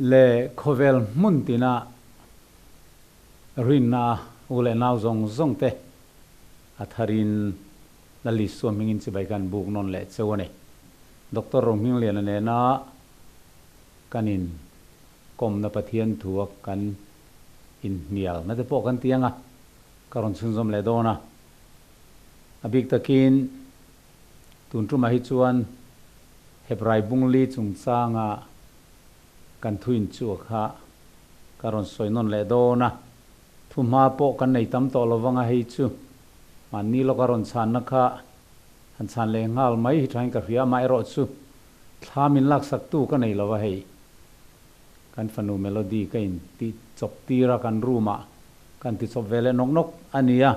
Le khawvel hmun tina rinna u leh nau zawng zawng te a tharin Lal Isua hmingin chibai kan buk nawn leh cheu a ni. Doctor Rohmingliana nena kan in kawmna Pathian thu a kan inhnial na te pawh kan ti ang a, ka rawn chhunzawm leh dawn a. A bik takin tun tumah hi chuan Hebrai bungli chungchanga kan thu inchuah kha ka rawn sawi nawn leh dawn a, thuhma pawh kan nei tam tawh lovang a hei chu mahni lawka rawn chhanna kha han chhan leh nghal mai hi thain ka hria, amaherawh chu thla min laksaktu ka nei lova hei kan fanu Melody ka in tih chawp tir a kan room ah kan ti chawp ve leh nawk nawk a ni a,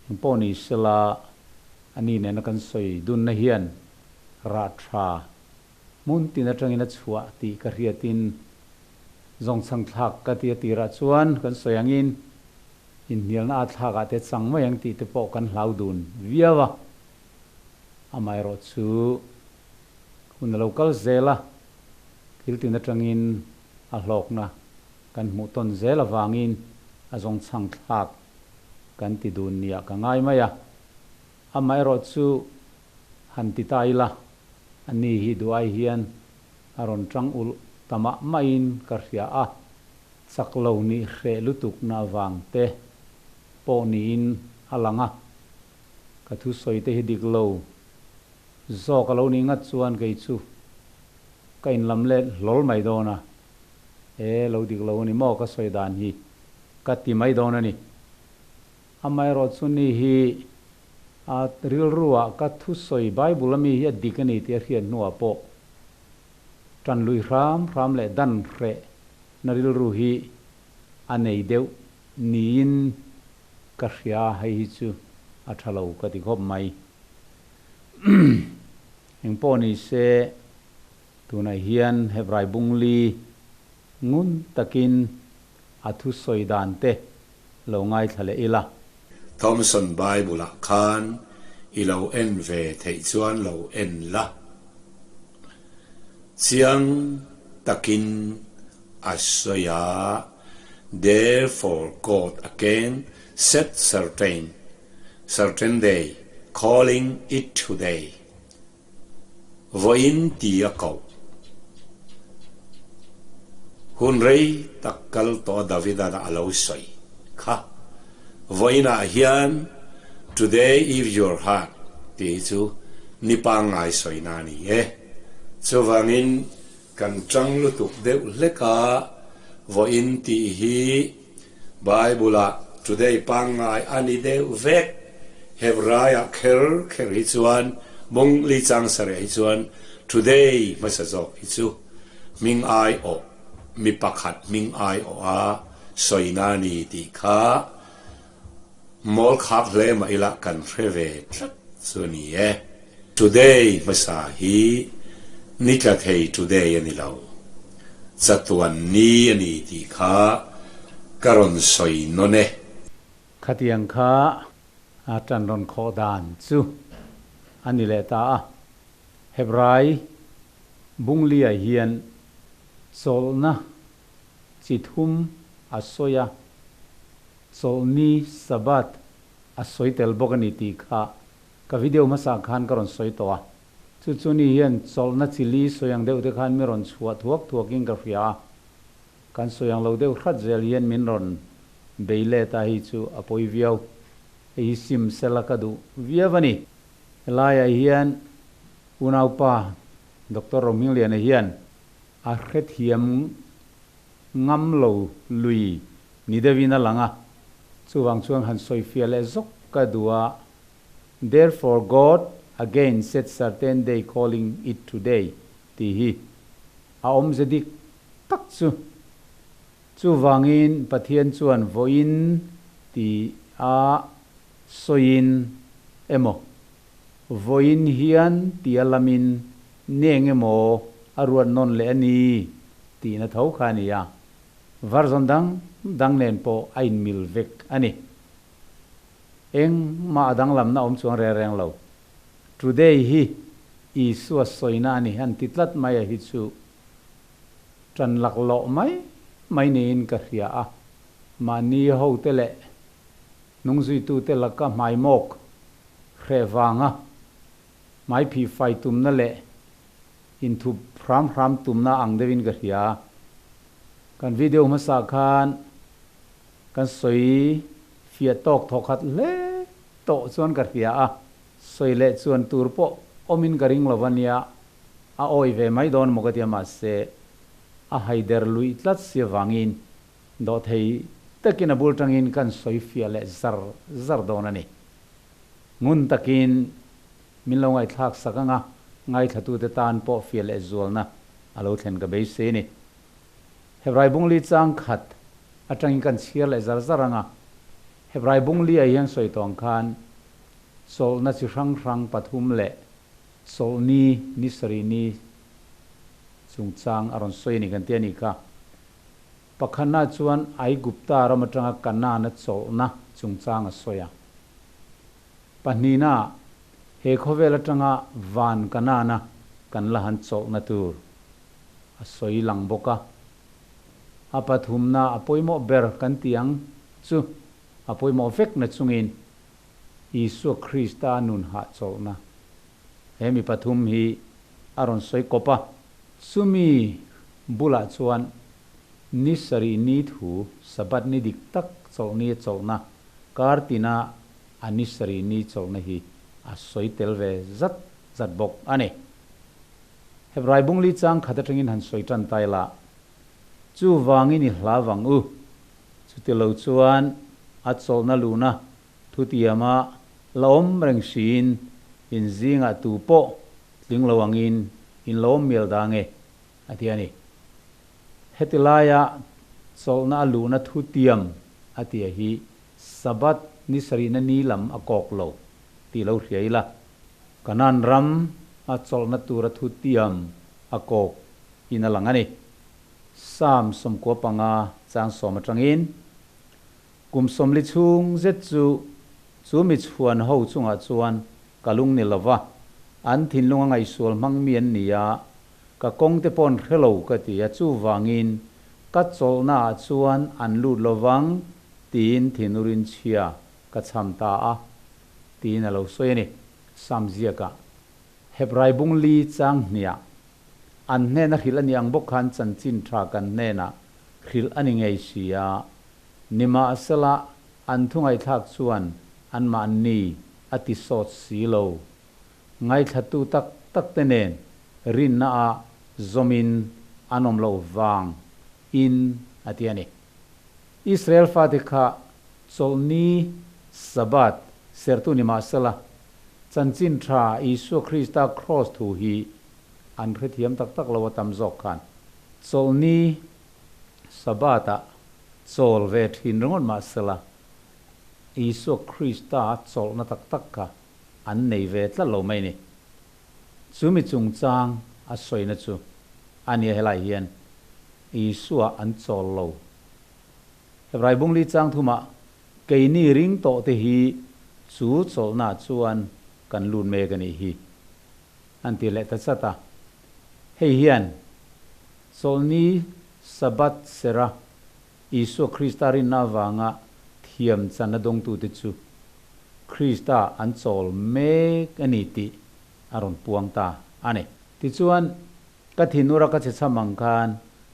engpawh ni sela ani nena kan sawi dunna hian rah tha Hmun tin atangin a chhuah tih ka hriatin zawngchhang thlak ka ti a tirah chuan kan sawi angin inhnialna a thlakah te chang mai ang tih te pawh kan hlau dun viau a. Amaherawh chu hun a lo kal zel a, thil tin atangin a hlawkna kan hmuh tawn zel avangin a zawngchhang thlak kan ti dun niah ka ngai mai a. Amaherawh chu han ti ta ila, a ni hi duai hian a rawn tang ulh ta mah mahin ka hria a, chak lo nih hreh lutukna avang te pawh niin a lang a, ka thusawi te hi dik lo zawk a lo nih ngat chuan kei chu ka inlam let hlawl mai dawn a, e lo dik lo a ni maw ka sawi dan hi ka ti mai dawn a ni. Amaherawh chu ni hi a rilruah ka thusawi Bible ami hi a dik a ni tih a hriat hnuah pawh tan lui hram hram leh dan hreh na rilru hi a nei deuh niin ka hria a, hei hi chu a tha lo ka ti khawp mai. Engpawh ni se tunah hian Hebrai bungli ngun takin a thusawi dan te lo ngaithla leh ila. Thomson Bible-ah khan i lo en ve theih chuan lo en la. Chiang takin a sawi a, Therefore God again set certain, certain day, calling it today. Vawiin ti a koh. Hun rei tak kal tawh a Davidan a lo sawi kha. Vawiinah hian Today if your heart tih hi chu ni pangngai sawina a ni e. Chuvangin kan tang lutuk deuh hlek a, vawiin tih hi Bible-ah Today pangngai a ni deuh vek. Hebraiah kher kher hi chuan bung li chang sareh hi chuan Today hmasa zawk hi chu hming ai awh, mi pakhat hming ai awh a sawina a ni tih kha mawl khak hle mah ila kan hre ve tlat chu a ni e. Today hmasa hi ni tla thei today a ni lo, chatuan ni a ni tih kha ka rawn sawi nawn e. Khatiang kha a tan rawn khawh dan chu a ni leh ta a. Hebrai Bunglia hian chawlhna chi thum a sawi a, chawlhni, Sabbath, a sawi tel bawk a ni tih kha ka video hmasa khan ka rawn sawi tawh a. Chu chu ni hian chawlhna chi li sawi ang deuh te khan mi rawn chhuah thuak thuakin ka hria a. Kan sawi ang lo deuh hrat zel hian min rawn bei let a, hei chu a pawi viau. Hei hi sim sela ka duh viau a ni. Helaiah hian unaupa Doctor Rohmingliana hian a hrethiam ngam lo lui ni deuhin a lang a, chuvang chuan han sawifiah leh zawk ka duh a, Therefore God again set certain day calling it today tih hi a awmze dik tak chu. Chuvangin Pathian chuan vawiin ti a sawiin emaw, vawiin hian tia lamin neng emaw a ruat nawn leh a ni tihna tho kha a ni a, version dang dang nen pawh a inmil vek a ni. Engmah a danglamna awm chuang reng reng lo. Today hi Isua sawina a ni han ti tlat mai a hi chu. Ṭan laklawh mai mai niin ka hria a, mahni hote leh hnungzuitute laka hmaimawk hreh vanga hmaiphih fai tumna leh inthup hram hram tumna ang deuhin ka hria. Kan video hmasa khan kan sawi fiah tawk thawkhat hle tawh chuan ka hria a, sawi leh chuan tur pawh awmin ka ring lo va nia. A awih ve mai dawn maw ka ti a, mahse a haider luih tlat si avangin dawhthei takin a bul tangin kan sawi fiah leh zar zar dawn a ni. Ngun takin min lo ngaihthlak sak anga ngaithlatute tan pawh fiah leh zualna a lo thlen ka beisei a ni. Hebrai bungli chang khat atangin kan chhiar leh zar zar anga Hebrai bungli ah hian sawi tawng khan chawlhna chi hrang hrang pathum leh Chawlhni, ni sarih ni chungchang a rawn sawi a ni kan ti a nih kha. Pakhatna chuan Aigupta ram atanga Kanaana chawlhna chungchang a sawi a. Pahnihna, he khawvel atanga van Kanaana kan la han chawlhna tur a sawi lang bawk a. A pathumna a pawimawh ber kan ti ang chu a pawimawh vek na chungin Isua Krista nun hahchawlhna he mi pathum hi a rawn sawi kawp a. Chumi bulah chuan ni sarih ni thu, Sabbath ni dik tak chawlhni a chawlhna, kar tina a ni sarih ni chawlhna hi a sawi tel ve zat zat bawk a ni. Hebrai bungli chang khat atangin han sawi tan ta ila, Chuvangin i hla vang u, Chutilo chuan a chawlhna luhna thutiama la awm reng hriin in zingah tu pawh tling lo angin in lo awm mial da nge? a ti a ni. Heti laia chawlhna a luhna thutiam a tia hi Sabbath ni sarihna ni lam a kawk lo tih lo hria ila, Kanaan ram a chawlhna tura thutiam a kawk in a lang a ni. Psalm 95 chang sawm atangin, Kum 40 chhung zet chu chu mi chhuan ho chungah chuan ka lung ni lova, an thinlung a ngaihsual hmang mi an ni a, ka kawng te paw'n hre lo ka ti a, chuvangin ka chawlhna ah chuan an lut lovang tiin thinurin chhia ka chham ta a, tiin a lo sawi a ni. Psalm ziakah Hebrai bung li chang hniah An hnena hrilh a ni ang bawk khan chanchin tha kan hnenah hrilh a ni ngei si a. Nimahsela, an thu ngaihthlak chuan anmahni a ti sawt si lo. Ngaithlatu tak tak te nen rinna a zawmin an awm loh vang in a ti a ni. Israel fate kha chawlhni, Sabbath, sertu nimahsela, chanchin tha Isua Krista kraws thu hi An hrethiam tak tak lo a tam zawk khan chawlhni Sabbath ah chawl ve thin ringawt mahsela Isua Krista chawlhna tak tak kha an nei ve tlat lo mai ni. Chu mi chungchang a sawina chu a nia helai hian Isua an chawl lo. Hebrai bungli chang thumah keini ring tawh te hi chu chawlhna chuan kan lut mek a nih hi. An ti leh ta chat a. Hei hian Chawlhni Sabbath sera Isua Krista rinna avanga thiam chan a dawngtute chu Krista an chawl mek a ni tih a rawn puang ta a ni. Tichuan, ka thinura ka chhechham ang khan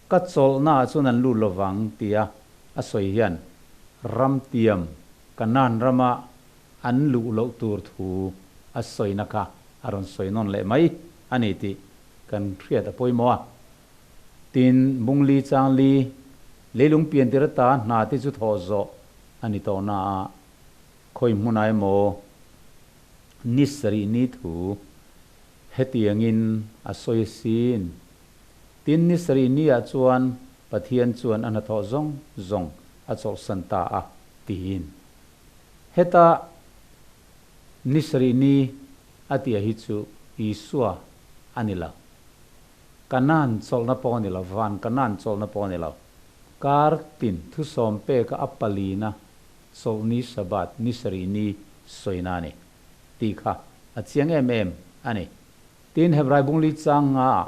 ka chawlhnaah chuan an lut lovang tia a sawi hian ramtiam Kanaan rama an luh loh tur thu a sawina kha a rawn sawi nawn leh mai a ni tih kan hriat a pawimawh a. Tin, Bungli Changli leilung piantir ata hna te chu thawh zawh a ni tawh na a, khawi hmunah emaw ni sarih ni thu hetiangin a sawi asin. Tin, ni sarih ni ah chuan Pathian chuan a hnathawh zawng zawng a chawlhsan ta a, tiin. Heta ni sarih ni a tia hi chu Isua a ni lo. Kanaan chawlhna pawh a ni lo, van Kanaan chawlhna pawh a ni lo. Kar tin thusawm peka a palina chawlhni Sabbath ni sarih ni sawina a ni tih kha a chiang em em a ni. Tin, Hebrai bungli chang nga ah.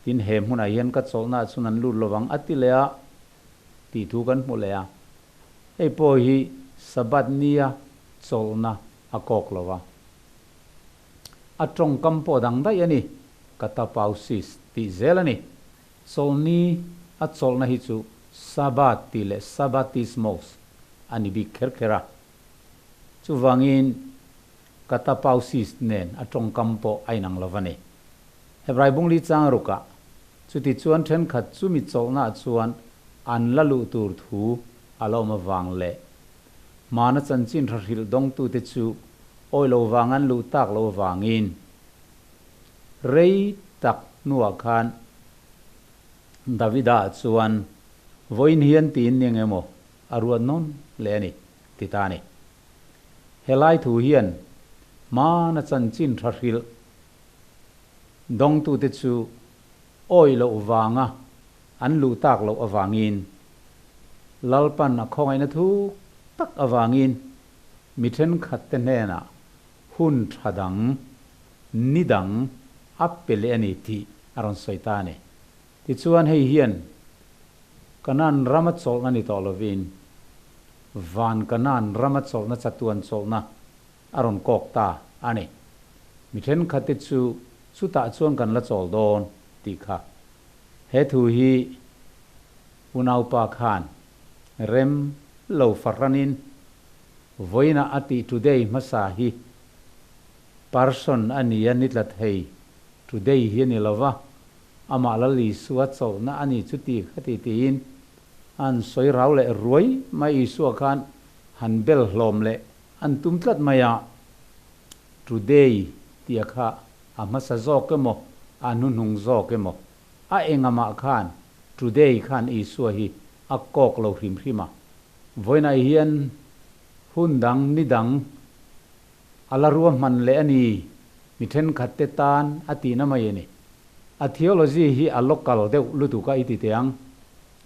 Tin, he hmunah hian ka chawlhnaah chuan an lut lovang a ti leh a tih thu kan hmu leh a. Hei pawh hi Sabbath nia chawlhna a kawk lo va. A tawngkam pawh dang daih a ni, katapausis tih zel a ni. Chawlhni a chawlhna hi chu Sabbath tih leh Sabbatismos a ni bik kher kher a. Chuvangin katapausis nen a tawngkam pawh a inang lo va ni. Hebrai bungli chang rukah, Chutichuan thenkhat chumi chawlhnaah chuan an la luh tur thu a la awm avang leh hmana chanchin tha hrilh dawngtute chu awi lo vang an luh tak loh avangin rei tak hnuah khan Davida chuan vawiin hian tiin ni eng emaw a ruat nawn leh a ni, ti ta a ni. Helai thu hian hmana chanchin tha hrilh Dawngtute chu awih loh vanga an luh tak loh avangin, Lalpan a khawngaihna thuk tak avangin mi thenkhatte hnenah hun tha dang, ni dang a pe leh a ni tih a rawn sawi ta a ni. Tichuan hei hian Kanaan rama chawlhna ni tawh lovin van Kanaan rama chawlhna chatuan chawlhna a rawn kawk ta a ni. Mi thenkhatte chu chutah chuan kan la chawl dawn tih kha. He thu hi unaupa khan rem lo fahranin vawiinah a tih today hmasa hi person a nia ni tla thei today hi a ni lova, amah Lal Isua chawlhna a ni chuti kha ti tiin an sawi rau leh ruai mai Isua khan han bel hlawm leh An tum tlat mai a, Today tia kha a hmasa zawk emaw, a hnuhnung zawk emaw, a engamah khan Today khan Isua hi a kawk lo hrim hrim a. Vawiinah hian hun dang, ni dang a la ruahman leh a ni, mi thenkhat te tan a tihna mai a ni. A theology hi a local deuh lutuk a i ti teh ang,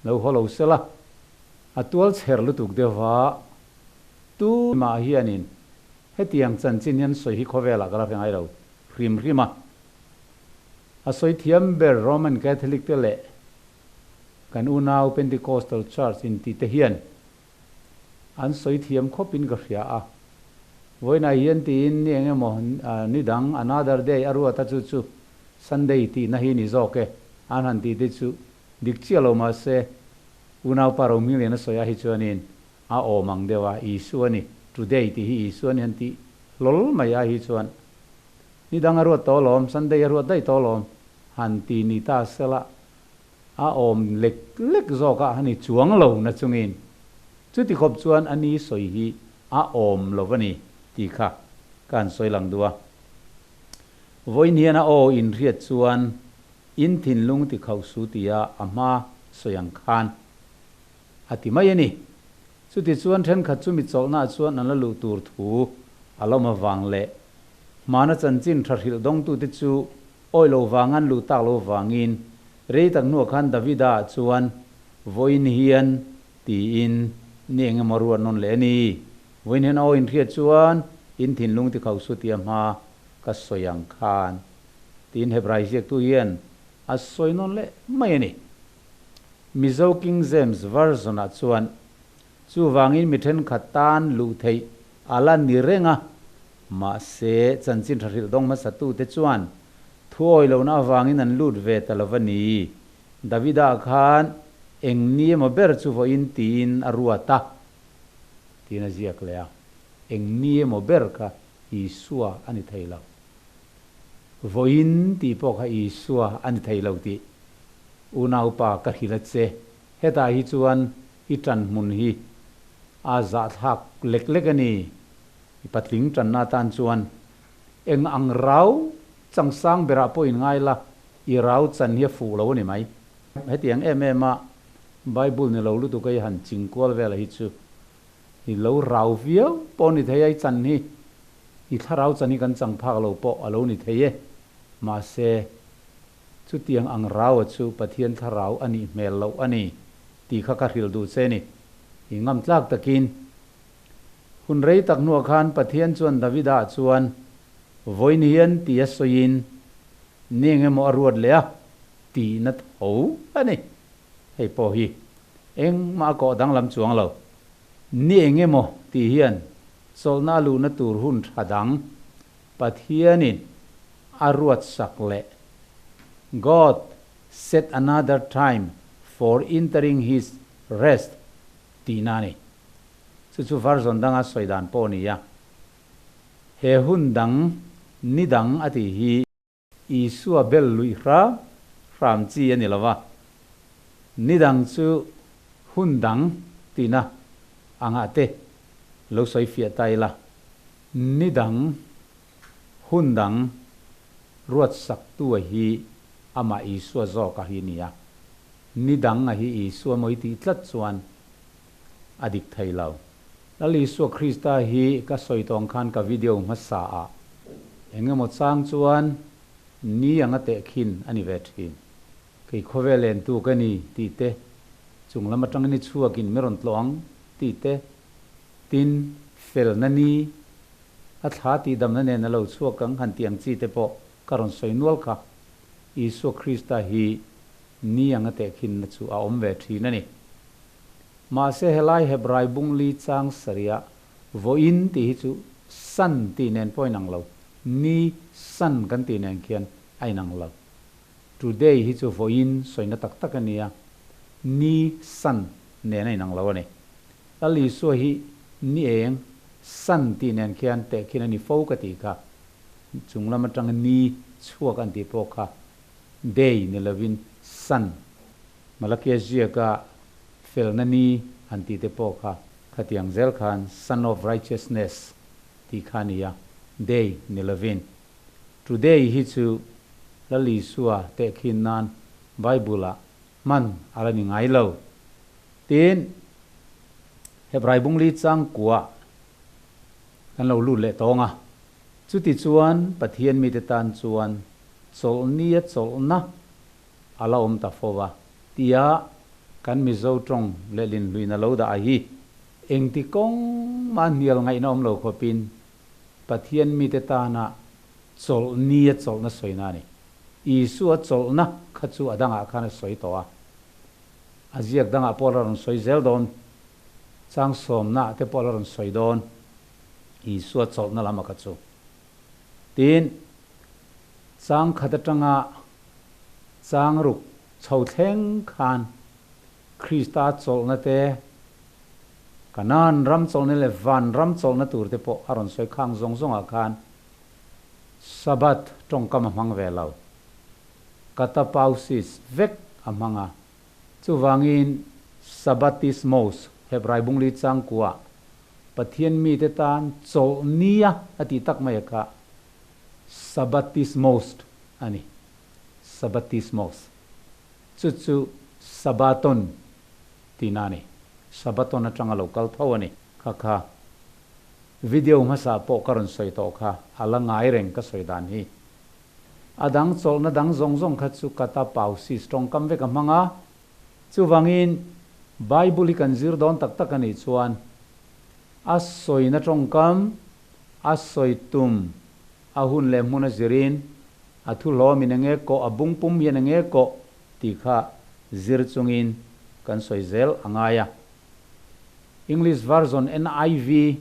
lo haw lo sela, a tual chher lutuk deuh va. Tu mah hianin hetiang chanchin hian sawi hi khawvelah ka la hre ngai lo hrim hrim a. A sawi thiam ber Roman Catholic te leh kan unau Pentecostal Church inti te hian an sawi thiam khawpin ka hria a. Vawiinah hian tiin ni eng emaw ni dang another day a ruat a chu chu Sunday tihna hi ni zawk e an han tih te chu dik chiah lo mahse unaupa Rohminglian a sawi ah hi chuanin A awm ang deuh a, Isua ni, today tih hi Isua ni han tih hlawl mai ai hi chuan ni dang a ruat tawh alawm, Sunday a ruat daih tawh alawm han ti ni ta sela a awm lek lek zawk a, han i chuang lo na chungin chuti khawp chuan a ni sawi hi a awm lo va ni tih kha ka han sawi lang duh a. Vawiin hian a aw inhriat chuan in thinlung ti khauh su tia a hma sawi ang khan A ti mai a ni. Chutichuan thenkhat chu mi chawlhnaah chuan an la luh tur thu a lawm avang leh hmana chanchin tha hrilh dawngtute chu awi lo vang an luh tak lo vangin rei tak hnuah khan Davida chuan vawiin hian tiin ni eng emaw ruat nawn leh a ni. Vawiin hian a aw inhriat chuan in thinlung ti khauh su tia hma ka sawi ang khan tiin Hebrai ziaktu hian a sawi nawn leh mai a ni. Mizo King James Version-ah chuan, Chuvangin mi thenkhat tan luh theih a la ni reng a, mahse chanchin tha hrilh dawng hmasatute chuan thuawi lohna avangin an lut ve ta lo va ni. Davida khan eng ni emaw ber chu vawiin tiin a ruat a, tiin a ziak leh a. Eng ni emaw ber kha Isua a ni thei lo. Vawiin tih pawh kha Isua a ni thei lo tih Unaupa ka hrilh a che, hetah hi chuan i ṭan hmun hi a zahthlak lek lek a ni. I patling ṭanna atan chuan eng ang rau changsang berah pawh in ngai la, i rau chan hi a fuh lo a ni mai. Hetiang em em a Bible ni lo lutuk a i han chingkual vel hi chu i lo rau viau pawh a ni thei a, i chan hi i thlarau chan hi kan chang phak lo pawh a lo ni thei e. Mahse. Chutiang ang raua chu Pathian thlarau a nih hmel loh a ni tih kha ka hrilh duh che ni. I ngam tlak takin. Hun rei tak hnuah khan Pathian chuan Davida chuan vawiin hian ti a sawiin ni eng emaw a ruat leh a. Tihna tho a ni. Hei pawh hi engmah a kawh danglam chuang lo. Ni eng emaw tih hian chawlhna a luhna tur hun tha dang Pathianin a ruatsak leh God set another time for entering his rest tihna a ni. Chu chu version danga sawi dan pawh a ni a. He hun dang, ni dang a tih hi Isua bel luih hram hram chi a ni lo va, ni dang chu hun dang tihna angah te lo sawi fiah ta ila, ni dang, hun dang ruatsaktua hi amah Isua zawk a hi nia. Ni dang a hi Isua mawi tih tlat chuan a dik thei lo. Lal Isua Krista hi ka sawi tawng khan ka video hmasa ah eng emaw chang chuan ni anga tehkhin a ni ve thin. Kei khawvel entu ka ni tih te, chung lam atangin i chhuakin mi rawn tlawh ang tih te, tin felna ni a thla tihdamna nen a lo chhuak ang han tih ang chi te pawh ka rawn sawi nual kha. Isua Krista hi ni anga tehkhinna chu a awm ve thin a ni. Mahse helai Hebrai bung li chang sarih ah vawiin tih hi chu san tih nen pawh a inang lo, ni san kan tih nen khian a inang lo. Today hi chu vawiin sawina tak tak a nia, ni san nen a inang lo a ni. Lal Isua hi ni eng san tih nen khian tehkhin a ni fo ka tih kha, chung lam atanga ni chhuak an tih pawh kha day ni lovin san. Malakia ziaka felna ni han tih te pawh kha khatiang zel khan Son of Righteousness tih kha a ni a, day ni lovin. Today hi chu Lal Isua tehkhin nan Bible-ah hman a la ni ngai lo. Tin, Hebrai bungli changkuah kan lo lut leh tawng a. Chuti chuan Pathian mite tan chuan chawlhnia chawlhna a la awm ta fo va, tia kan Mizo tawng lehlin hluina lo dah hi engti kawng mah hnial ngaihna awm lo khawpin Pathian mite tana chawlh nia chawlhna sawina a ni. Isua chawlhna kha chu a dangah khan a sawi tawh a, a ziak dangah pawh la rawn sawi zel dawn, chang sawmnaah te pawh la rawn sawi dawn Isua chawlhna lama kha chu. Tin, chang khat atanga Chang ruk chho thleng khan Krista chawlhna te, Kanaan ram chawlhna leh van ram chawlhna tur te pawh a rawn sawi khang zawng zawngah khan Sabbath tawngkam a hmang ve lo. Katapausis vek a hmang a. Chuvangin Sabbatismos, Hebrai bungli changkua, Pathian mite tan chawlh nia a tih tak mai a kha Sabbatismos a ni. Sabbatismos. Chu chu Sabbaton tihna a ni. Sabbaton atanga lo kal tho a ni. Kha kha video hmasa pawh ka rawn sawi tawh kha a la ngai reng ka sawi dan hi. A dang chawlhna dang zawng zawng kha chu kata pausis tawngkam vek a hmang a. Chuvangin Bible hi kan zir dawn tak tak a nih chuan a sawina tawngkam, a sawi tum, A hun leh hmun a zirin a thu hlawmin enge kawh, a bung pum hian enge kawh tih kha zir chungin kan sawi zel a ngai a. English Version NIV,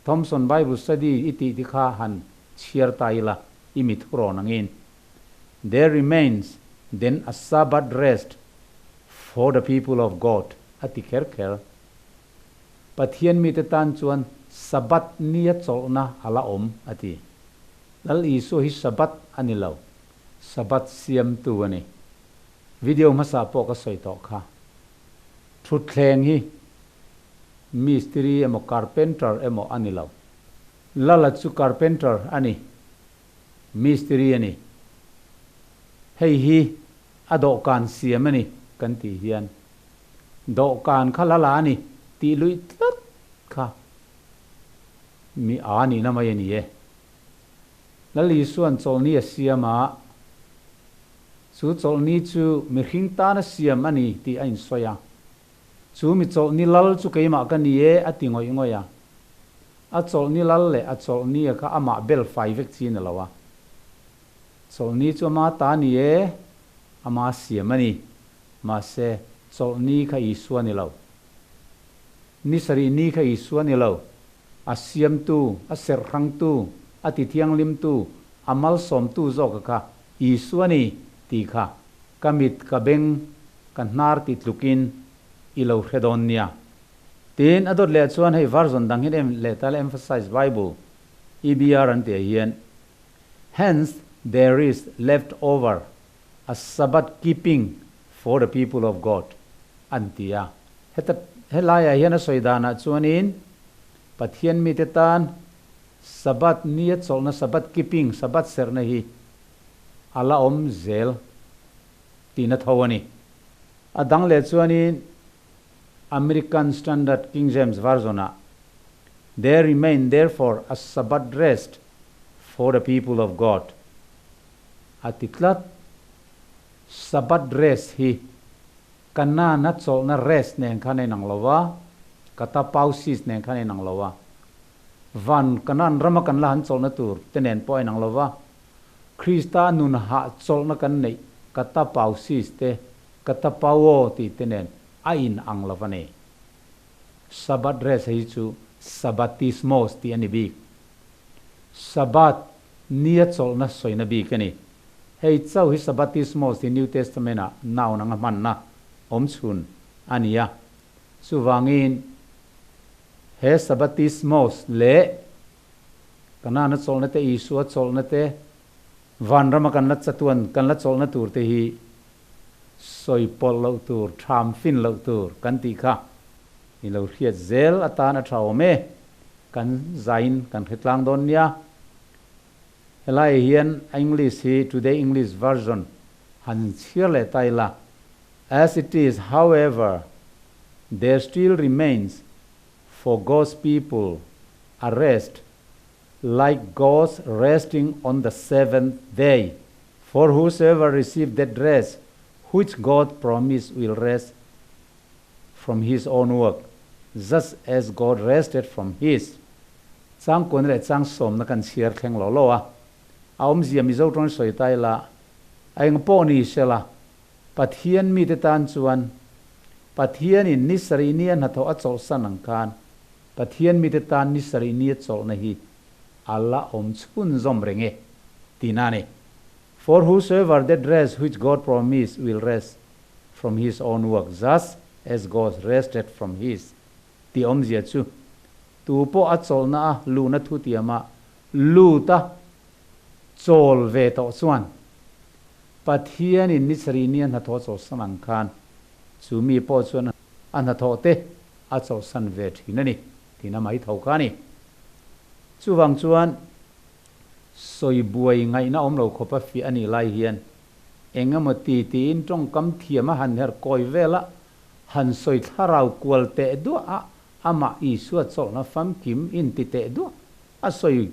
Thompson Bible Study i tih te kha han chhiar ta ila i mi thurawn angin, There remains then a Sabbath rest for the people of God a ti kher kher. Pathian mite tan chuan Sabbath nia chawlhna a la awm, a ti. Lal Isua hi Sabbath a ni lo, Sabbath siamtu a ni. Video hmasa pawh ka sawi tawh kha. Thutthleng hi mistiri emaw carpenter emaw a ni lo. Lala chu carpenter a ni, mistiri a ni. Hei hi a dawhkan siam a ni kan tih hian Dawhkan kha la la a ni tih luih tlat kha mi a nihna mai a ni e. Lal Isua'n chawlhni a siam a, chu chawlhni chu mihring tana siam a ni tih a insawi a. Chu mi chawlhni lal chu keimah ka ni e a ti ngawih ngawih a. A chawlhni lal leh a chawlhni a kha amah bel fai vek chi a ni lo a. Chawlhni chu ama ta a ni e. Ama siam a ni. Mahse, chawlhni kha Isua ni lo. Ni sarih ni kha Isua ni lo. A siamtu, a serhhrangtu, a tithianghlimtu, a malsawmtu zawka kha Isua ni tih kha ka mit, ka beng, ka hnar ti tlukin i lo hre dawn nia. Tin, a dawt leh chuan hei version dang hian em leh ta le Emphasized Bible, EBR an tih ah hian, Hence there is left over a Sabbath keeping for the people of God an ti a. Heta helaiah hian a sawi danah chuanin Pathian mite tan Sabbath nia chawlhna Sabbath keeping, Sabbath serhna hi a la awm zel tihna tho a ni. A dang leh chuanin American Standard King James Version-ah, There remain therefore a Sabbath rest for the people of God a ti tlat. Sabbath rest hi Kanaan-a chawlhna rest nen khan a inang lo a, katapausis nen khan a inang lo a, van Kanaan rama kan la han chawlhna tur te nen pawh a inang lo va, Krista nun hahchawlhna kan neih katapausis te, katapauo tih te nen a in ang lo va ni. Sabbath rest hi chu Sabbatismos tih a ni bik. Sabbath nia chawlhna sawina bik a ni. Hei chauh hi Sabbatismos tih New Testament ah noun anga hmanna awm chhun a ni a. Chuvangin he Sabbatismos leh Kanana chawlhna te, Isua chawlhna te, vanrama kan la chatuan kan la chawlhna tur te hi sawi pawlh loh tur, tham fin loh tur kan tih kha i lo hriat zel atan a tha awm e, kan zain kan hre tlang dawn nia. Helaiah hian a English hi Today English Version han chhiar leh ta ila, As it is, however, there still remains for God's people a rest like God's resting on the seventh day. For whosoever received that rest which God promised will rest from his own work, just as God rested from his. Chang kuan leh chang sawmna kan chhiar thleng lo lo a, a awmzia Mizo tawng sawi ta ila, a eng pawh ni sela, Pathian mite tan chuan Pathianin ni sarih nia hnathawh a chawlhsan ang khan Pathian mite tan ni sarih nia chawlhna hi a la awm chhunzawm reng e, tihna a ni. For whosoever that rest which God promised will rest from his own work just as God rested from his tih awmzia chu tu pawh a chawlhna a luhna thutiama lut a chawl ve tawh chuan Pathianin ni sarih nia hnathawh chawlhsan ang khan chu mi pawh chuan a hnathawh te a chawlhsan ve thin a ni tihna mai tho kha a ni. Chuvang chuan sawi buai ngaihna awm lo khawpa fiah a nih lai hian eng emaw ti tiin tawngkam thiam a han her kawi vel a, han sawi thlarau kual teh duah a, amah Isua chawlhna famkim inti teh duah a sawi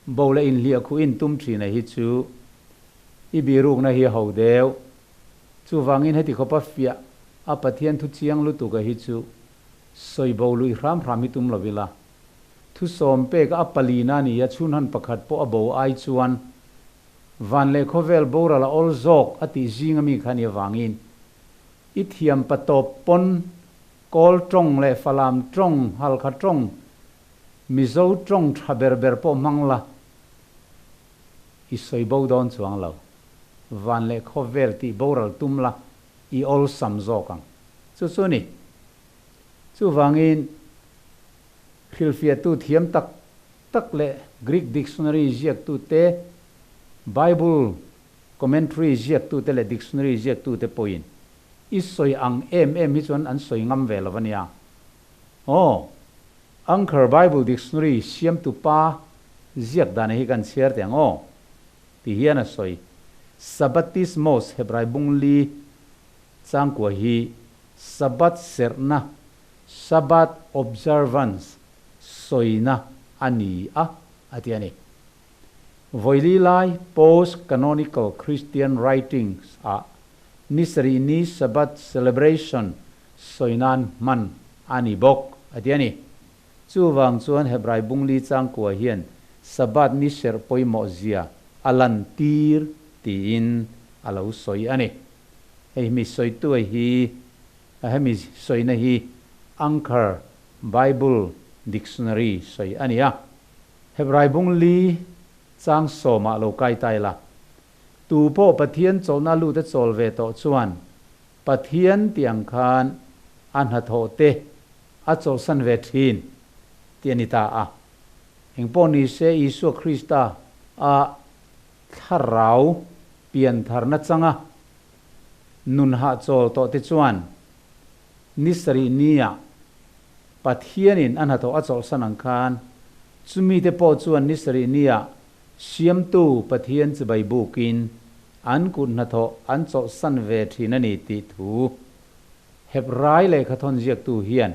bo leh inhliah khuh intum thin a hi chu I birukna hi ho deuh. Chuvangin heti khawpa fiah a Pathian thu chiang lutuk a hi chu sawi bo luih hram hram hi tum lo ila. Thu sawm pek a palina a ni a, chhunhan pakhat pawh a bo ai chuan van leh khawvel boral a awl zawk a tih zing ami kha ni avangin i thiam pa tawp pawn Kawl tawng leh Falam tawng, Halkha tawng, Mizo tawng tha ber ber pawh hmang la. I sawi bo dawn chuang lo. Van leh khawvel tih boral tum la, i awlsam zawk ang. Chu chu ni. Chuvangin, hrilhfiahtu thiam tak tak leh Greek dictionary ziaktu te, Bible commentary ziaktu te leh dictionary ziaktu te pawhin i sawi ang em em hi chuan an sawi ngam ve lo a nia. Aw. Anchor Bible Dictionary siamtu pa ziak dan hi kan chhiar teh ang aw, ti hian a sawi. Sabbatismos Hebrai bung li changkua hi Sabbath serhna, Sabbath observance, sawina a ni a, a ti a ni. Vawili lai Post-Canonical Christian Writings ah ni sarih ni Sabbath celebration sawi nan hman a ni bawk, a ti a ni. Chuvang chuan Hebrai bungli changkua hian Sabbath ni serh pawimawh zia a lan tir tiin a lo sawi a ni. Hei mi sawitu hi hemi sawina hi Anchor Bible Dictionary sawi a ni a. Hebrai bung li chang sawmah lo kai ta ila. Tu pawh Pathian chawlhna lut a chawl ve tawh chuan Pathian tih ang khan a hnathawh te a chawlhsan ve thin tih a ni ta a. Engpawh ni se Isua Krista a thlarau piantharna changa nun hahchawl tawh te chuan ni sarih nia Pathianin a hnathawh a chawlhsan ang khan chumi te pawh chuan ni sarih nia Siamtu Pathian chibai bukin an kut hnathawh an chawlhsan ve thin a ni tih thu Hebrai lehkhathawn ziaktu hian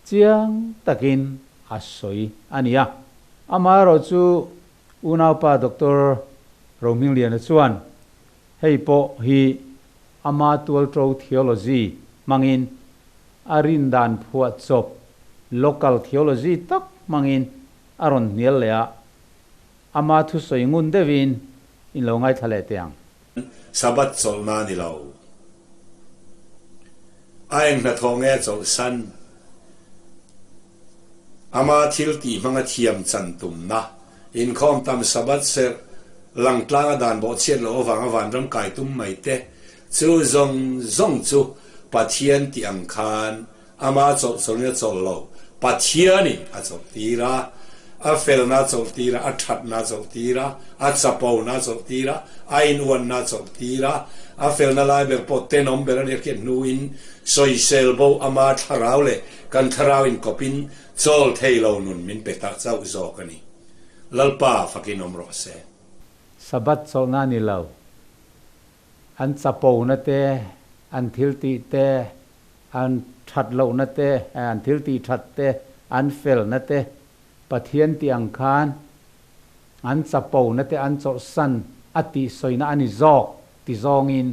chiang takin a sawi a ni a. Amaherawhchu unaupa Doctor Rohmingliana chuan hei pawh hi ama tualṭo theology hmangin a rindan phuahchawp local theology tak hmangin a rawn hnial leh a, ama thusawi ngun deuhin in lo ngaithla leh teh ang. Sabbath chawlhna a ni lo. A eng hnathawh nge a chawlhsan? Ama thil tih hmanga thiam chan tumna, inkhawm tam Sabbath serh, langtlanga dan bawhchhiat loh avanga vanram kai tum mai te, chu zawng zawng chu Pathian tih ang khan ama chawlh chawlhin a chawlh lo, Pathianin a chawlh tir a, a felna a chawlh tir a, a thatna a chawlh tir a, a chapona a chawlh tir a, a inuanna a chawlh tir a, a felna lai ber pawh tenawm ber a nia khian hnuin sawisel bo ama thlarau leh Kan thlarau inkawpin chawl thei lo nun min pe ta chauh zawk a ni. Lalpa fakin awm rawh se. Sabbath chawlhna ni lo. An chapona te, an thiltih te, an that lohna te, an thiltih that te, an felna te, Pathian tih ang khan an chapona te an chawlhsan a tih sawina a ni zawk ti zawngin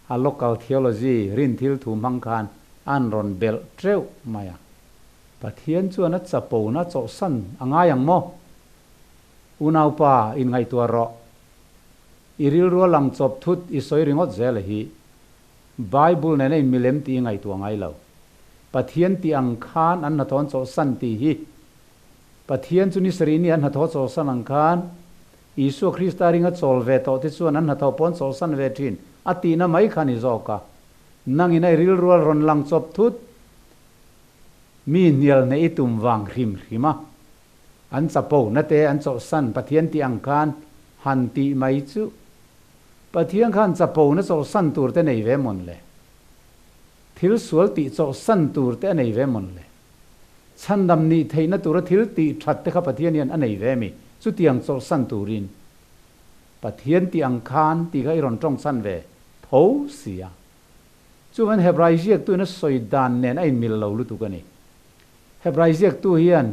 A local theology rin thil thu hmang khan an rawn belh teuh mai a. Pathian chuan a chapona chawlhsan a ngai ang maw? Unaupa, inngaihtuah rawh. I rilru a lang chawp thut i sawi ringawt zel a hi. Bible nena in milem tih i ngaihtuah ngai lo. Pathian tih ang khan an hnathawh an chawlhsan tih hi Pathian chu ni sarih ni an hnathawh chawlhsan ang khan Isua Krista ringa chawl ve tawh te chuan an hnathawh pawn chawlhsan ve thin a tihna mai kha ni zawk a. Nangin a i rilrual rawn lang chawp thut mi hnial hne i tum vang hrim hrim a. An chapo na te an chawlhsan Pathian tih ang khan han tih mai chu Pathian khan chapo na chawlhsan tur te nei ve mawn le? Thil sual tih chawlhsan tur te a nei ve mawn le? Chhandam nih theihna tura thil tih that te kha Pathian hian a nei ve mi? Chutiang chawlhsan turin Pathian tih ang khan tih kha i rawn tawngchhan ve tho si a. Chuvan Hebrai ziaktuin a sawi dan nen a inmil lo lutuk a ni. Hebrai ziaktu hian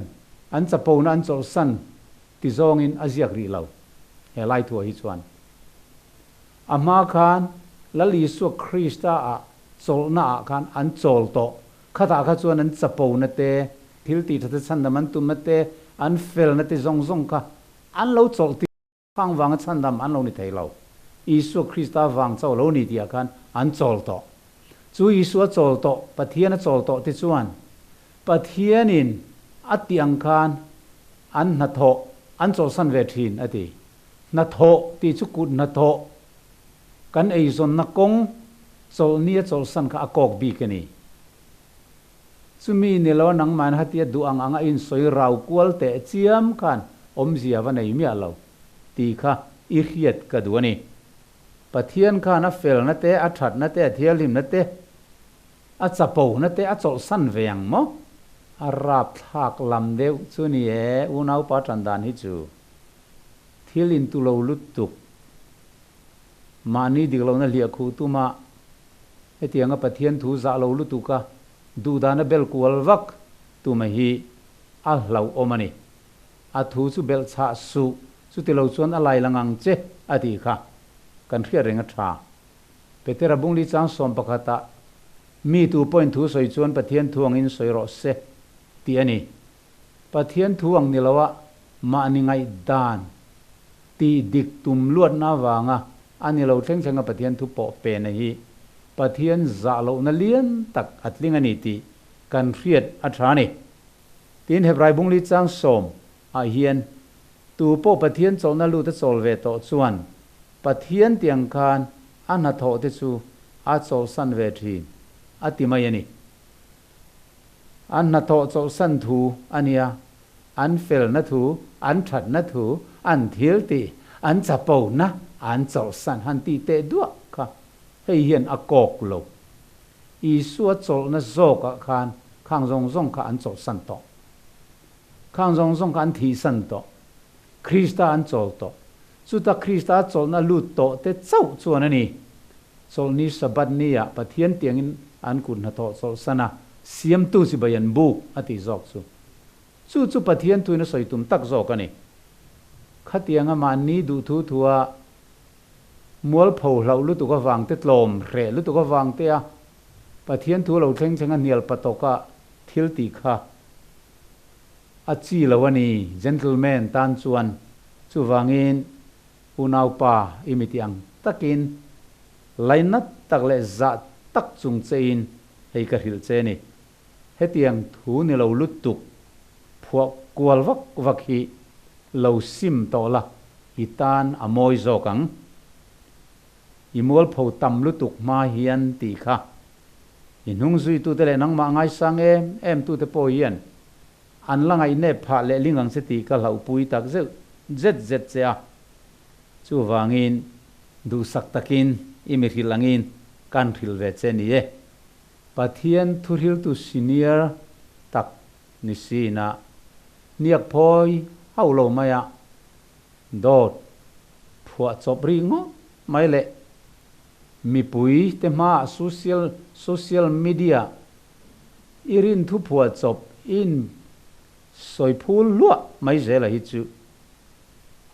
an chapona an chawlhsan ti zawngin a ziak rih lo he lai thuah hi chuan. A hma khan Lal Isua Krista ah chawlhna ah khan an chawl tawh Khatah kha chuan an chapona te, thil tih ṭha te chhandam an tumna te, an felna te zawng zawng kha an lo chawlh tir vang vanga chhandam an lo ni thei lo. Isua Krista vang chauh lo ni tihah khan an chawl tawh. Chu Isua chawl tawh, Pathian a chawl tawh te chuan Pathianin a tih ang khan an hnathawh an chawlhsan ve ṭhin a ti. Hnathawh tih chu kut hnathawh kan eizawnna kawng chawlhni a chawlhsan kha a kawk bik a ni. Chumi ni lo nangmah in hatia duh ang ang a insawi rau kual teh chiam khan awmzia va nei miah lo tih kha i hriat ka duh a ni. Pathian khan a felna te, a thatna te, a thianghlimna te, a chapona te a chawlhsan ve ang maw? A rapthlak lam deuh chu ni e, unaupa tan dan hi chu thil intu lo lutuk. Mahni dik lohna hliah khuh tuma hetianga Pathian thu zah lo lutuka duhdana bel kual vak tuma hi a hlauhawm a ni. A thu chu belh chhah suh, chuti lo chuan a lai lang ang che a tih kha kan hriat reng a tha. Petera bungli chang 11ah Mi tu pawhin thu sawi chuan Pathian thu angin sawi rawh se tih a ni. Pathian thu ang ni loa mahni ngaihdan tih dik tum luatna avanga A ni lo thleng thlenga Pathian thu pawh pena hi Pathian zah lohna lian tak a tling a ni tih kan hriat a tha a ni. Tin, Hebrai bungli chang sawm ah hian tu pawh Pathian chawlhna lut a chawl ve tawh chuan Pathian tiang khan a hnathawh te chu a chawlhsan ve thin a ti mai a ni. An hnathawh chawlhsan thu a nia, an felna thu, an thatna thu, an thil tih, an chapona an chawlhsan han tih teh duah kha hei hian a kawk lo. Isua chawlhna zawkah khan khang zawng zawng kha an chawlhsan tawh. Khang zawng zawng kha an thihsan tawh. Krista an chawl tawh. Chuta Krista chawlhna lut tawh te chauh chuan a ni. Chawlhni Sabbath ni ah Pathian tiangin an kut hnathawh chawlhsan a, siamtu chibai an buk a tih zawk chu. Chu chu Pathian thuin a sawi tum tak zawk a ni. Khatianga mahni duhthu thua mualpho hlauh lutuk avang te tlawm hreh lutuk avang te a Pathian thu lo thleng thleng a hnial patawka thil tih kha a chi lo a ni, gentleman tan chuan. Chuvangin unaupa i mi tih ang takin lainat tak leh zah tak chung chein hei ka hrilh che ni. Hetiang thu ni lo lutuk phuah kual vak vak hi lo sim tawh la, i tan a mawi zawk ang. I mualpho tam lutuk hma hian tih kha i hnung zuitute leh nangmah ngaisang em em tute pawh hian an la ngaihnep phah leh ling ang che tih ka hlauhpui tak zeuh zet zet che a. Chuvangin duhsak takin i mi hrilh angin kan hrilh ve che ni e. Pathian thuhriltu senior tak ni sina hniak phawi hauh lo mai a, dawt phuah chawp rih ngawt mai leh mipui te hmaah social social media i rin thu phuah chawp in sawi phul hluah mai zela hi chu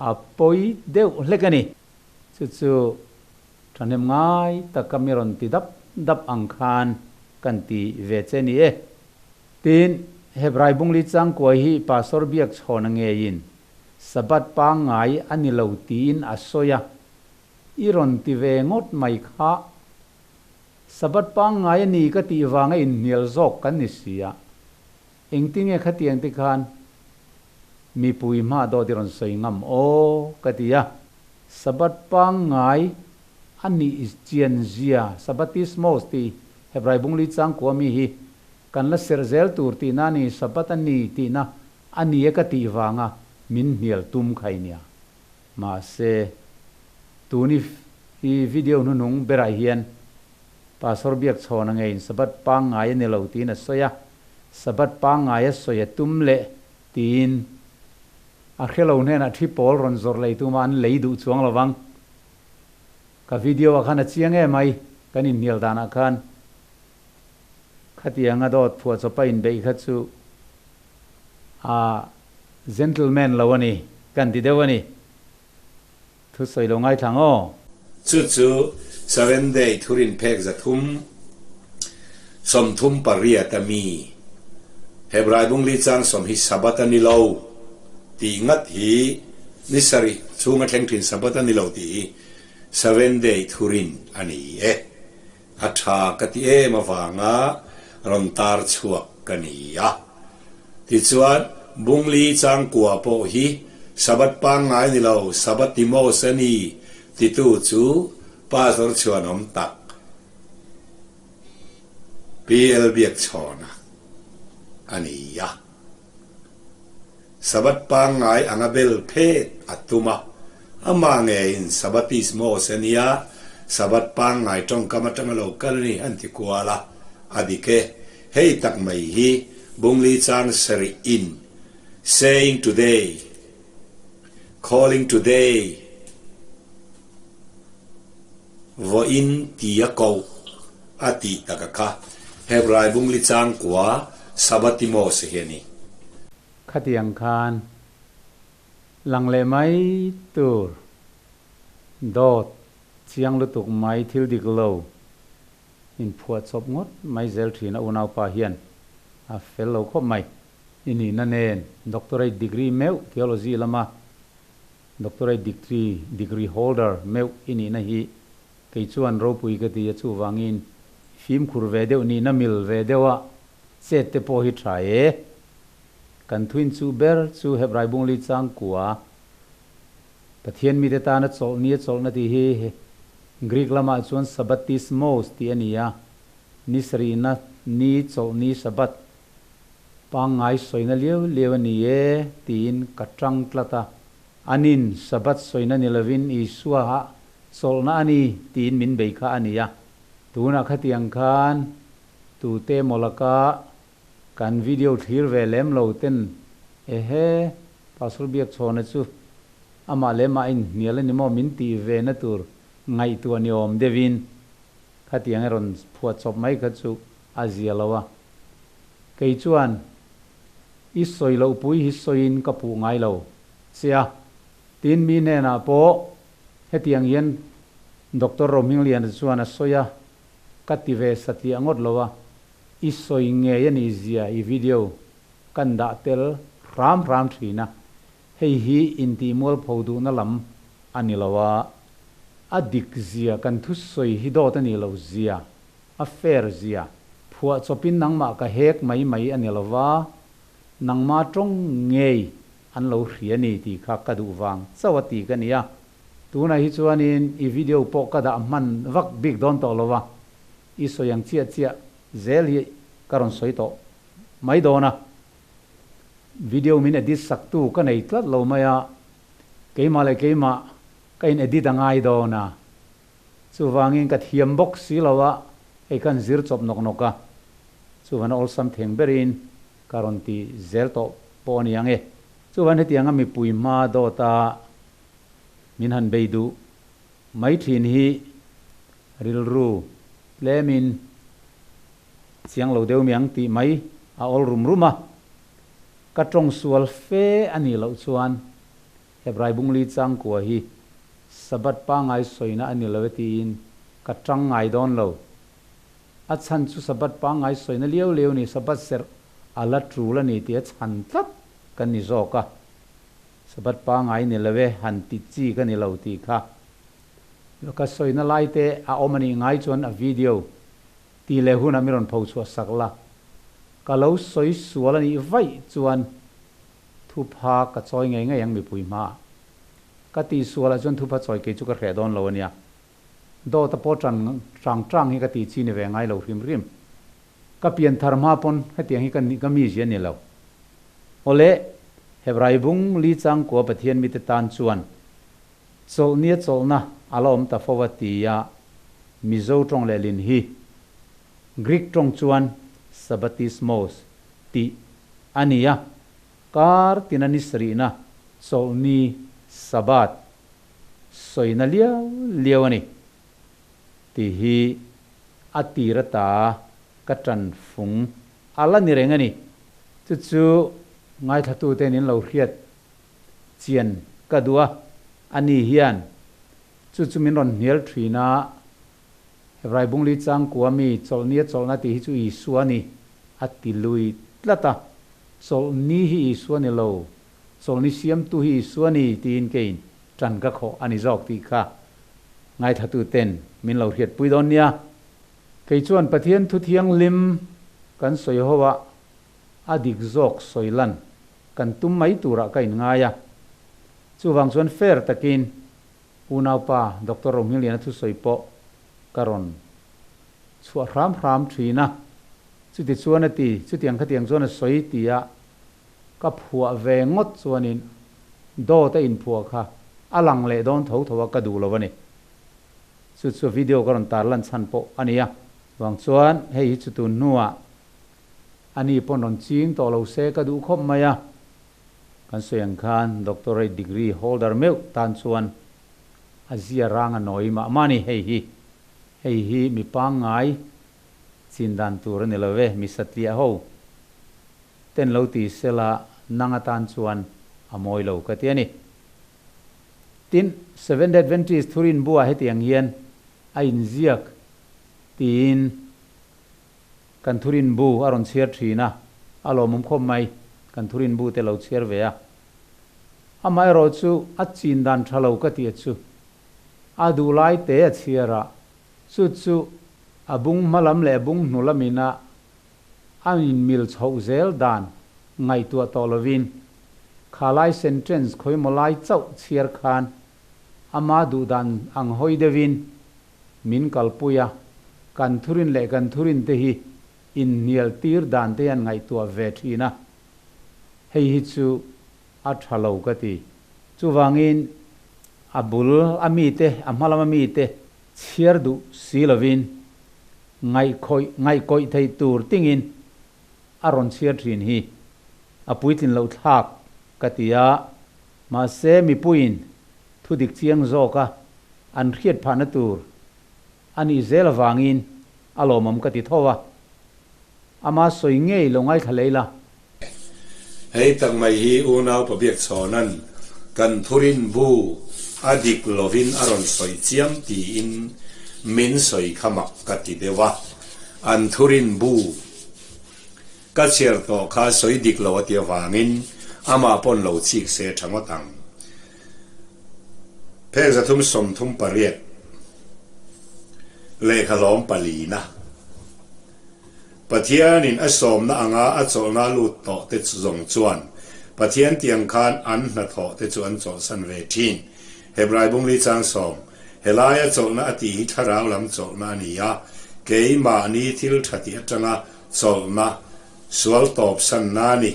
a pawi deuh hlek a ni. Chu chu thahnem ngai taka mi rawn ti dap dap ang khan kan ti ve che ni e. Tin, Hebrai bungli changkuai hi Pastor biak chhawn a ngeiin Sabbath pangngai a ni lo tiin a sawi a, i rawn ti ve ngawt mai kha. Sabbath pangngai a ni ka tih vanga inhnial zawk kan ni si a, engtinge khatiang te khan mipui hma dawt i rawn sawi ngam aw ka ti a. Sabbath pangngai a nih chian zia Sabbatismos tih Hebrai bungli changkua mi hi kan la serh zel tur tihna a ni, Sabbath a ni tihna a ni e ka tih vanga min hnial tum kha i nia. Mahse, tun i i video hnuhnung berah hian Pastor Biakchhawna ngeiin Sabbath pangngai a ni lo tiin a sawi a, Sabbath pangngai a sawi a tum leh tiin a hrelo hnenah thi pawl rawn zawrh lei tuma an lei duh chuang lo vang. Ka video ah khan a chiang em mai, kan inhnial danah khan. Khatianga dawt phuah chawpa inbeih kha chu a gentleman lo a ni, kan ti deuh a ni. Thusawi lo ngaithla ang aw. Chu chu Seven Day thurin phek 338 a mi Hebrai bungli chang sawm hi Sabbath a ni lo tih ngat hi ni sarih chhunga thleng thin Sabbath a ni lo tih hi Seven Day thurin a ni e. A tha ka ti em avanga rawn tar chhuak ka ni a. Tichuan, Bungli changkua pawh hi Sabbath pangngai ni lo, Sabbatimos a ni titu chu Pastor chhuanawm tak PL Biakchhawna a ni a. Sabbath pangngai anga bel phet a tum a, amah ngeiin Sabbatismos a nia, Sabbath pangngai tawngkam atanga lo kal a ni an ti kual a, a dik e. Hei tak mai hi Bungli chang sarih in Saying today, calling today, vawiin tia koh a tih taka kha Hebrai Bungli chang kua Sabbatimos hi a ni. Khatiang khan lang leh mai tur dawt chiang lutuk mai thil dik lo inphuah chawp ngawt mai zel thin a unaupa hian a fel lo khawp mai. I nihna nen doctorate degree meuh theology lama. Doctorate degree degree holder meuh i nihna hi kei chuan ropui ka ti a, chuvangin fimkhur ve deuh nihna mil ve deuha chet te pawh hi tha e. Kan thuin chu ber chu Hebrai bungli changkua Pathian mite tana chawlh ni a chawlhna tih hi Greek lamah chuan Sabbatismos tih a ni a, ni sarihna ni chawlh ni Sabbath pangngai sawina liau liau a ni e tiin ka tang tlat a, anin Sabbath sawina ni lovin Isua ha chawlhna a ni tiin min bei kha a ni a. Tunah khatiang khan tute emaw laka kan video thlir ve lem lo ten ehe Pastor Biakchhawna chu amah leh mah inhnial a ni maw min tih ve na tur ngaihtuah ni awm deuhin khatiang e rawn phuah chawp mai kha chu a zia lo a. Kei chuan i sawi loh pui hi sawiin ka puh ngai lo che a, tin mi hnenah pawh hetiang hian Doctor Rohmingliana chuan a sawi a, ka ti ve satliah ngawt lo a, i sawi ngei a nih zia i video kan dah tel hram hram thin a, hei hi intihmualpho duhna lam a ni lo a, a dik zia kan thusawi hi dawt a nih loh zia A fair zia. Phuah chawpin nangmah ka hek mai mai a ni lo va, nangma tawng ngei an lo hria ni tih kha ka duh vang chauh a ti ka nia. Tunah hi chuanin i video pawh ka dah hman vak bik dawn tawh lo va, i sawi ang chiah chiah zel hi ka rawn sawi tawh mai dawn a. Video min edit saktu ka nei tlat lo mai a, keimah leh keimah ka in edit a ngai dawn a. Chuvangin ka thiam bawk si lo a, hei khan zir chawp nawk nawk a, chuvan a awlsam theng berin ka rawn ti zel tawh pawh a ni ang e. Chuvan hetianga mipui hma dawta min han bei duh mai thin hi rilru tlemin chiang lo deuh mi ang tih mai a awl rum rum a, ka tawng sual fe a nih loh chuan Hebrai bungli changkua hi Sabbath pangngai sawina a ni lo e tiin ka tang ngai dawn lo. A chhan chu Sabbath pangngai sawina liau liau ni Sabbath serh a la tul a ni tih a chhan tlat ka ni zawk a. Sabbath pangngai ni lo e han ti chi ka ni lo tih kha ka sawina lai te a awm a nih ngai chuan a video ti leh hunah mi rawn pho chhuah sak la. Ka lo sawi sual a nih vaih chuan Thupha ka chawi ngei ngei ang mipui hmaah. Ka tihsualah chuan thupha chawi kei chu ka hreh dawn lo a nia. Dawta pawh tan tang tang hi ka tih chi ni ve ngai lo hrim hrim. Ka pian thar hma pawn hetiang hi ka ka mizia ni lo. Awle, Hebrai bung li changkua Pathian mite tan chuan chawlhnia chawlhna a la awm ta fo a ti a, Mizo tawng lehlin hi Greek tawng chuan Sabbatismos tih a ni a, kar tina ni sarihna chawlhni Sabbath sawina liau liau a ni tih hi a tir ata ka tan fung a la ni reng a ni. Chu chu ngaithlatuten in lo hriat chian ka duh a, ani hian chu chu min rawn hnial thin a, Hebrai bungli changkua mi chawlhni a chawlhna tih hi chu Isua a ni a ti lui tlat a, chawlhni hi Isua ni lo, chawlhni siamtu hi Isua ni tiin keiin tan ka khawh a ni zawk tih kha ngaithlatu ten min lo hriatpui dawn nia. Kei chuan Pathian thu thianghlim kan sawi ho a, a dik zawk sawi lan kan tum mai turah ka inngai a, chuvang chuan fair takin Unaupa Doctor Rohmingliana thusawi pawh ka rawn chhuah hram hram thin a, chuti chuan a ti, chutiang khatiang chuan a sawi ti a, ka phuah ve ngawt chuanin dawt a inphuah kha a lang leh dawn tho tho a ka duh lo a ni. Chu chu video ka rawn tarlan chhan pawh a ni a. Vang chuan hei hi chu tun hnuah a ni pawn rawn ching tawh lo se ka duh khawp mai a. Kan sawi ang khan doctorate degree holder meuh tan chuan a zia rang a nawi mah mah a ni. Hei hi hei hi mi pangngai chin dan tur a ni lo ve, mi satliah ho ten lo ti sela nang atan chuan a mawi lo ka ti a ni. Tin, Seventh Adventist thurin buah hetiang hian a inziak tiin Kan thurin bu a rawn chhiar thin a, a lawmawm khawp mai, kan thurin bu te lo chhiar ve a. Amaherawhchu a chin dan tha lo ka ti a chu a duh lai te a chhiar a, chu chu a bung hma lam leh bung hnu lamin a a inmil chhoh zel dan ngaihtuah tawh lovin kha lai sentence khawimaw lai chauh chhiar khan ama duh dan ang hawi deuhin min kalpui a, kan thurin leh kan thurin te hi inhnial tir dan te hian ngaihtuah ve thin a, hei hi chu a tha lo ka ti. Chuvangin a bul a mite, a hma lama mite chhiar duh si lovin ngaihkhawih ngaihkawih theih tur tingin a rawn chhiar thin hi a puitlin loh thlak ka ti a, mahse mipuiin thu dik chiang zawka an hriat phahna tur a nih zel avangin a lawmawm ka ti tho a, ama sawi ngei lo ngaithla lei la. Hei tak mai hi unau pabiak chhawnan kan thurin bu a dik lovin a rawn sawi chiam tiin min sawi kha mak ka ti deuh a, an thurin bu ka chhiar tawh kha sawi dik lo a ti avangin amah pawn lo chik se tha ngawt ang. Phek 338 lehkha hlawm palina. Pathianin a sawmna anga a chawlhna lut tawh te zawng chuan Pathian tiang khan an hnathawh te chu an chawlhsan ve thin. Hebrai bungli chang sawm, Helaia chawlhna a tih hi thlarau lam chawlhna a ni a, keimahni thil tha tih atanga chawlhna, sual tawpsanna a ni.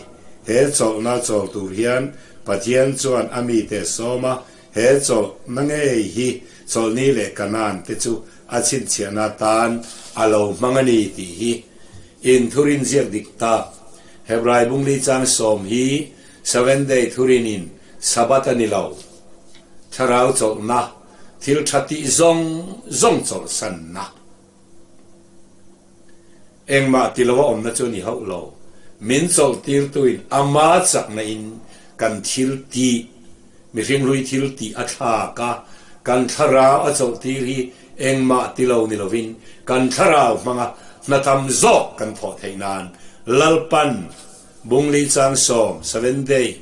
He chawlhna chawl tur hian Pathian chuan a mite sawm a, he chawlhna ngei hi chawlhni leh Kanaan te chu a chhinchhiahna atan a lo hmang a ni tih hi inthurin ziak dik tak. Hebrai bungli chang sawm hi Seventh Day thurinin Sabbath a ni lo, thlarau chawlhna, thil tha tih zawng zawng chawlhsanna. Engmah ti lo a awmna chu a ni hauh lo. Min chawlhtirtuin ama chakna in kan thil tih, mihring hlui thil tih a thlak a, kan thlarau a chawlhtir hi engmah ti lo ni lovin kan thlarau hmanga hna tam zawk kan thawh theih nan Lalpan Bungli chang sawm, Seventh Day,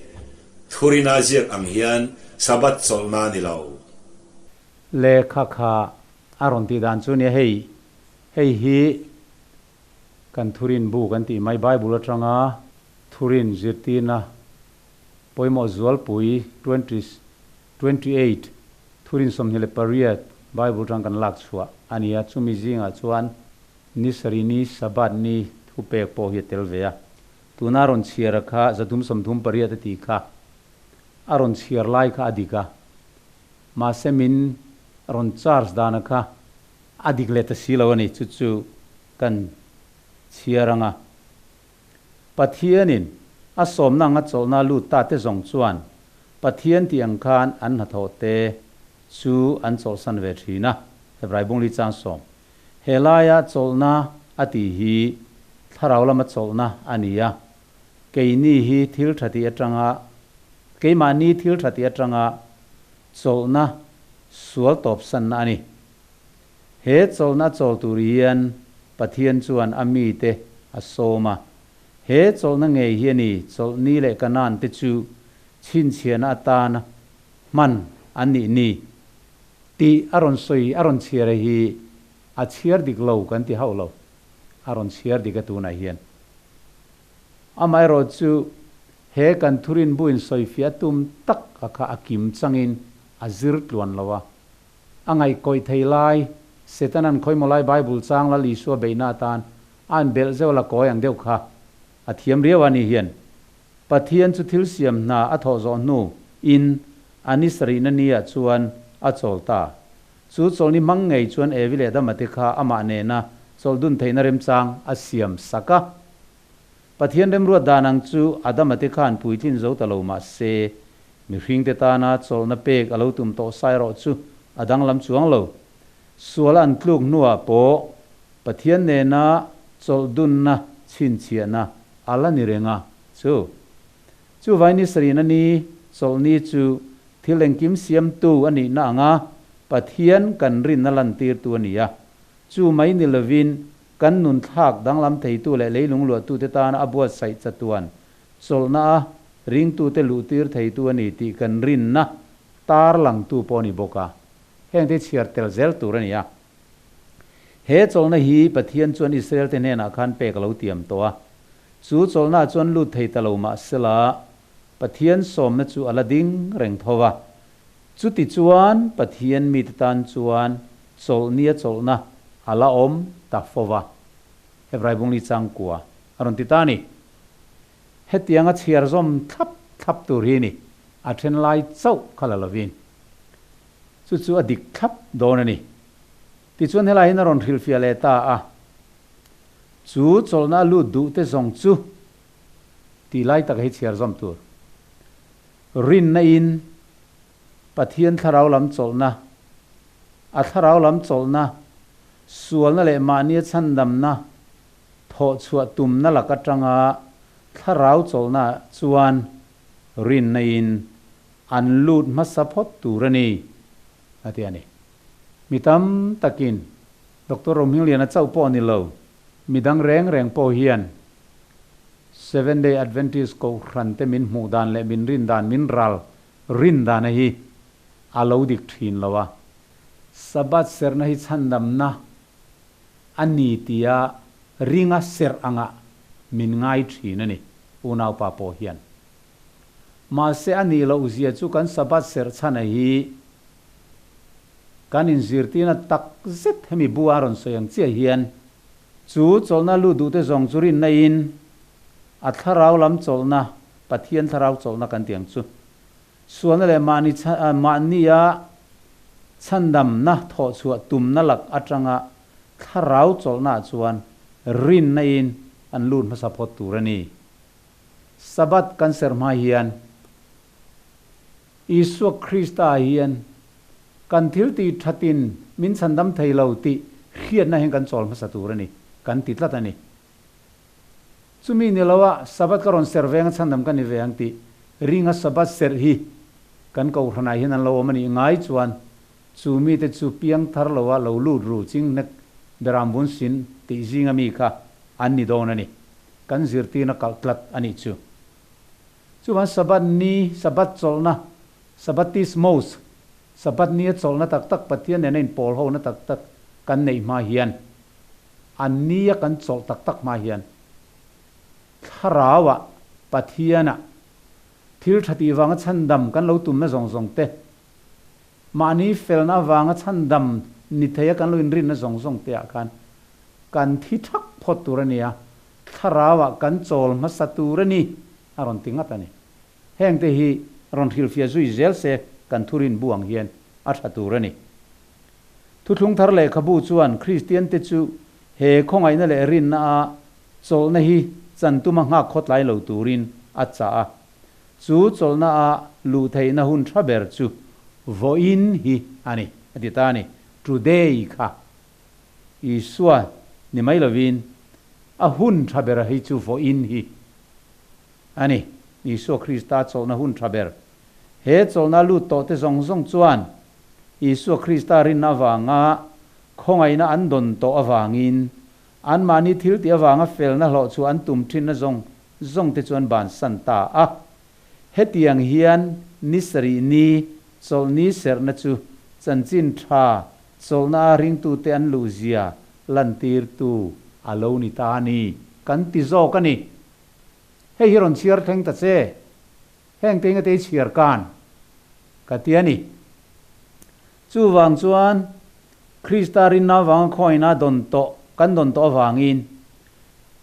Thurina ziak ang hian Sabbath chawlhna a ni lo. Lehkha kha a rawn tih dan chu nia hei hei hi kan thurin bu kan tih mai Bible atanga thurin zirtirna pawimawh zualpui 28 thurin 28 Bible atang kan lak chhuah a ni a, chumi zingah chuan ni sarih ni Sabbath ni thupek pawh hi a tel ve a, tuna rawn chhiar a kha 338 a tih kha a rawn chhiar lai kha a dik a. Mahse min rawn charge dana kha a dik leh ta si lo a ni, chu chu kan chhiar ang a. Pathianin a sawmna anga chawlhna lut ta te zawng chuan Pathian tih ang khan an hnathawh te chu an chawlhsan ve thin a, Hebrai bungli chang sawm. He laia chawlhna a tih hi thlarau lama chawlhna a ni a, keini hi thil tha tih atanga keimahni thil tha tih atanga chawlhna sual tawpsanna a ni. He chawlhna chawl tur hian Pathian chuan a mite a sawm a. He chawlhna ngei hi a ni chawlhni leh Kanaan te chu chhinchhiahna atana hman an nih ni tih a rawn sawi a rawn chhiar hi a chhiar dik lo kan ti hauh lo. A rawn chhiar dik a tunah hian. Amaherawh chu he kan thurin buin sawifiah tum tak a kha a kim changin a zir tluan lo a. A ngaihkawih thei lai, Setanan khawimaw lai Bible chang Lal Isua beihna atan a an belh zeuh la kawi ang deuh kha a thiam riau a ni hian Pathian chu thil siam hna a thawh zawh hnu in a ni sarihna ni ah chuan a chawl ta. Chu chawlhni hmang ngei chuan Evi leh Adama te kha amah nena chawlh dun theihna remchang a siam sak a. Pathian remruat dan ang chu Adama te khan puitlin zo ta lo mah se, mihring te tana chawlhna pek a lo tum tawh sa erawh chu a danglam chuang lo. Sual an tluk hnuah pawh Pathian nena chawlh dunna chhinchhiahna a la ni reng a, chu chu vaini sarihna ni chawlhni chu thil engkim siamtu a nihna anga Pathian kan rinna lantirtu a ni a. Chu mai ni lovin kan nun thlak danglam theitu leh leilung luahtute tana a buatsaih chatuan chawlhna a ringtute luhtir theitu a ni tih kan rinna tarlangtu pawh a ni bawk a, hengte chhiar tel zel tur a ni a. He chawlhna hi Pathian chuan Israelte hnenah khan pek a lo tiam tawh a, chu chawlhnaah chuan lut thei ta lo mah sela, Pathian sawmna chu a la ding reng tho va. Chuti chuan Pathian mite tan chuan chawlhnia chawlhna a la awm ta fo va. Hebrai bungli changkua a rawn ti ta a ni. Hetianga chhiar zawm thlap thlap tur hi ni, a then lai chauh kha la lovin. Chu chu a dik thlap dawn a ni. Tichuan helai hian a rawn hrilhfiah leh ta a, Chu chawlhna a lut duh te zawng chu tih lai taka hi chhiar zawm tur. Rinna in Pathian thlarau lam chawlhna, a thlarau lam chawlhna, sualna leh mahnia chhandamna thawhchhuah tumna lak atanga thlarau chawlhna chuan rinna in an lut hmasa phawt tur a ni, a ti a ni. Mi tam takin Doctor Rohmingliana chauh pawh a ni lo, mi dang reng reng pawh hian Seven Day Adventist Kohhran te min hmuh dan leh min rin dan, min ral rin dana hi a lo dik thin lo a. Sabbath serhna hi chhandamna a ni tia ringa serh angah min ngai thin a ni, unaupa pawh hian. Mahse a nih loh zia chu kan Sabbath serh chhana hi kan inzirtirna tak zet hemi bu a rawn sawi ang chiah hian chu chawlhna lut duhte zawng chu rinna in a thlarau lam chawlhna, Pathian thlarau chawlhna kan tih ang chu, sualna leh mahni mahnia chhandamna thawhchhuah tumna lak atanga thlarau chawlhna ah chuan rinna in an lut hmasa phawt tur a ni. Sabbath kan serh hma hian Isua Krista hian kan thil tih thatin min chhandam thei lo tih hriatna hian kan chawl hmasa tur a ni, kan ti tlat a ni. Chumi ni loa Sabbath ka rawn serh veng a chhandam ka ni ve ang tih ringa Sabbath serh hi kan kohhranah hian an lo awm a nih ngai chuan chu mite chu piang thar loa lo lut ru ching hnek beram vun sin tih zinga mi kha an ni dawn a ni. Kan zirtirna kalh tlat a nih chu. Chuvan Sabbath ni, Sabbath chawlhna, Sabbatismos, Sabbath nia chawlhna tak tak Pathian nena inpawl hona tak tak kan neih hma hian, an nia kan chawlh tak tak hma hian, Thlarauah, Pathianah, thil tha tih vanga chhandam kan lo tumna zawng zawng te, mahni felna avanga chhandam ni theia kan lo inrinna zawng zawng te ah khan kan thi thak phawt tur a ni a, Thlarauah kan chawl hmasa tur a ni, a rawn ti ngat a ni. Hengte hi rawn hrilhfiah zui zel se kan thurin bu ang hian a tha tur a ni. Thuthlung thar lehkhabu chuan Kristiante chu he khawngaihna leh rinna a chawlhna hi chan tuma nghak khawtlai lo turin a chah a. Chu chawlhna a luh theihna hun tha ber chu vawiin hi a ni, a ti ta a ni. Today kha Isua ni mai lovin a hun tha ber hi chu vawiin hi a ni. Isua Krista chawlhna hun tha ber. He chawlhna lut tawhte zawng zawng chuan Isua Krista rinna avanga khawngaihna an dawn tawh avangin anmahni thil tih avanga felna hlawh chu an tum thinna zawng zawngte chu an bansan ta a. Hetiang hian ni sarih ni chawlhni serhna chu chanchin tha Chawlhna a ringtute an luhzia lantirtu a lo ni ta a ni, kan ti zawk a ni. Hei hi rawn chhiar thleng ta che, heng te engate i chhiar kan? ka ti a ni. Chuvang chuan Krista rinna avanga khawina dawn tawh kan dawn tawh avangin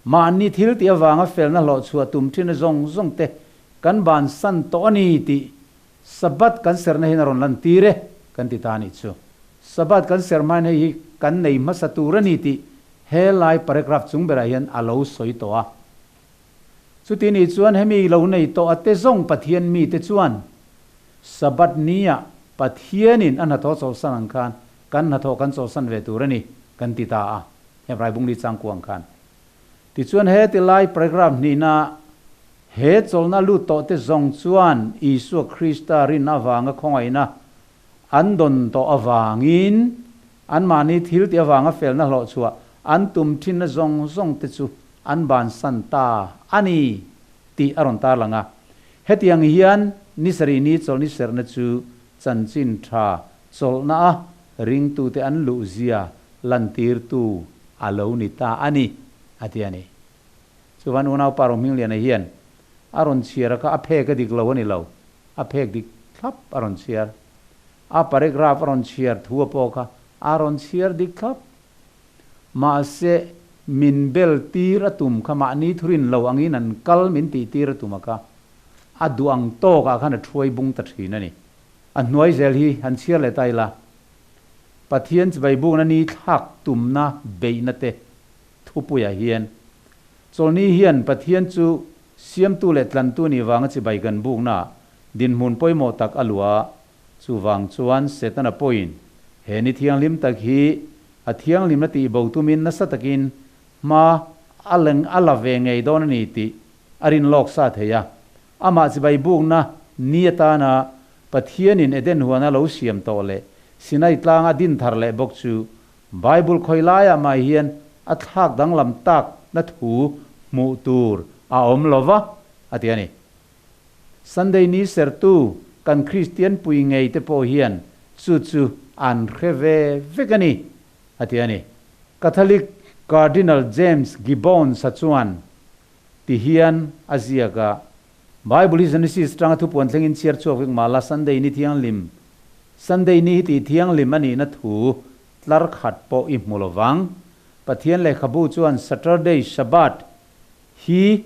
mahni thil tih avanga felna hlawhchhuah tum thin zawng zawng te kan bansan tawh a ni tih Sabbath kan serhna hian a rawn lantir e, kan ti ta a nih chu. Sabbath kan serh hmain hei hi kan nei hmasa tur a ni tih he lai paragraph chung berah hian a lo sawi tawh a. Chuti nih chuan hemi lo nei tawh a te zawng Pathian mite chuan Sabbath nia Pathianin a hnathawh chawlhsan ang khan kan hnathawh kan chawlhsan ve tur a ni kan ti ta a, Hebrai bungli changkuang khan. Tichuan heti lai paragraph hnihna He chawlhna lut tawhte zawng chuan Isua Krista rin avanga khawngaihna an dawn tawh avangin anmahni thil tih avanga felna hlawhchhuah an tum thinna zawng zawngte chu an bansan ta a ni tih a rawn tarlang a. Hetiang hian ni sarih ni chawlhni serhna chu chanchin tha chawlhna a ringtute an luh zia lantirtu a lo ni ta a ni, a ti a ni. Chuvan unaupa Rohmingliana hian a rawn chhiar a kha a phek a dik lo a ni lo, a phek dik thlap a rawn chhiar. A paragraph a rawn chhiar thu a pawh kha a rawn chhiar dik thlap. Mahse, min bel tir a tum kha mahni thurin lo angin an kal min tih tir a tum a kha a duh ang tawk ah khan a thuai bung ta thin a ni. A hnuai zel hi han chhiar leh ta ila, Pathian chibai bukna ni thlak tumna beihna te thupuiah hian Chawlhni hian Pathian chu Siamtu leh Tlantu nih vanga chibai kan buknaah dinhmun pawimawh tak a luah a, chuvang chuan Setana pawhin he ni thianghlim tak hi a thianghlimna tih bo tumin nasa takin hma a leng a la ve ngei dawn a ni tih a rin lawk sa thei a. Amah chibai bukna ni atana Pathianin Eden huana lo siam tawh leh Sinai tlanga din thar leh bawk chu Bible khawi laiah mah hian a thlak danglam tak na thu hmuh tur a awm lo va, a ti a ni. Sunday ni sertu kan Kristian pui ngei te pawh hian chu chu an hre ve vek a ni, a ti a ni. Catholic Cardinal James Gibbons-a chuan ti hian a ziak a, Bible hi Genesis atanga thupuan thlengin chhiar chhuak vek mah la, Sunday ni thianghlim, Sunday ni hi tih thianghlim a nihna thu tlar khat pawh i hmu lo vang. Pathian lehkhabu chuan Saturday, Shabbat, hi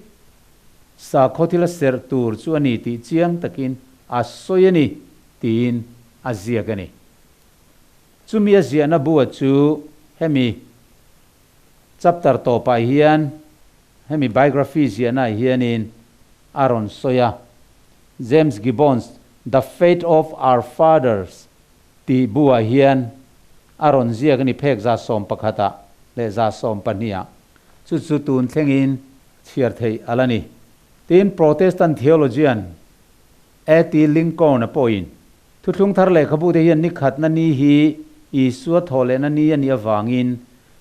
sakhaw thila serh tur chu a ni tih chiang takin a sawi a ni tiin a ziak a ni. Chumi a ziahna bua chu hemi chapter tawpah hian Hemi biography ziahnaah hianin a rawn sawi a, James Gibbons The Faith of Our Fathers tih buah hian a rawn ziak a ni phek 11 ah leh 12 ah. Chu chu tun thlengin chhiar theih a la ni. Tin, Protestant theologian A. T. Lincoln-a pawhin Thuthlung thar lehkhabute hian ni khatna ni hi Isua thawh lehna ni a nih avangin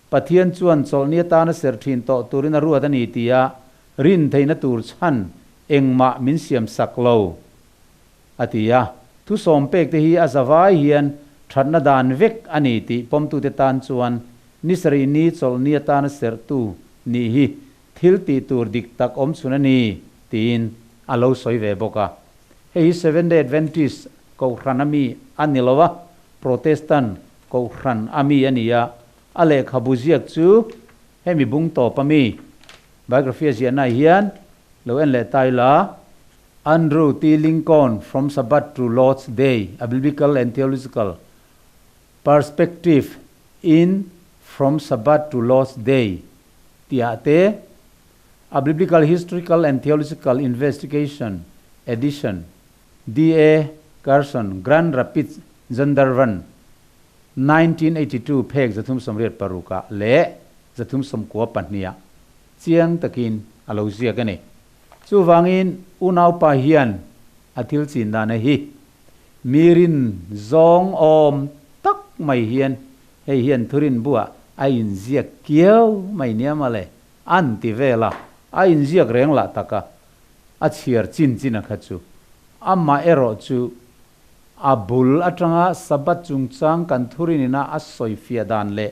Pathian chuan chawlhni atana serh thin tawh turin a ruat a ni tia rin theihna tur chhan engmah min siam sak lo, a ti a. Thusawm pekte hi a zavai hian thatna dan vek a ni tih pawmtute tan chuan ni sarih ni chawlhni atana serhtu nih hi thil tih tur dik tak awm chhun a ni tiin a lo sawi ve bawk a. Hei hi Seventh-day Adventist Kohhran a mi a ni lo a, Protestant Kohhran a mi a ni a, a lehkhabu ziak chu hemi bung tawp a mi biography a ziahnaah hian lo en leh ta ila, Andrew T. Lincoln, From Sabbath to Lord's Day, A Biblical and Theological Perspective in From Sabbath to Lord's Day tihah te, A Biblical Historical and Theological Investigation Edition, DA. Carson, Grand Rapids, Zondervan, 1982, phek 386 ah leh 392 ah chiang takin a lo ziak a ni. Chuvangin unaupa hian a thil chin dana hi mi rin zawng awm tak mai hian hei hian thurin buah a inziak kiau mai nia mawle an ti vel a, a inziak reng lah tak a, a chhiar chin chin a kha chu. Amah erawh chu a bul atanga Sabbath chungchang kan thurinina a sawifiah dan leh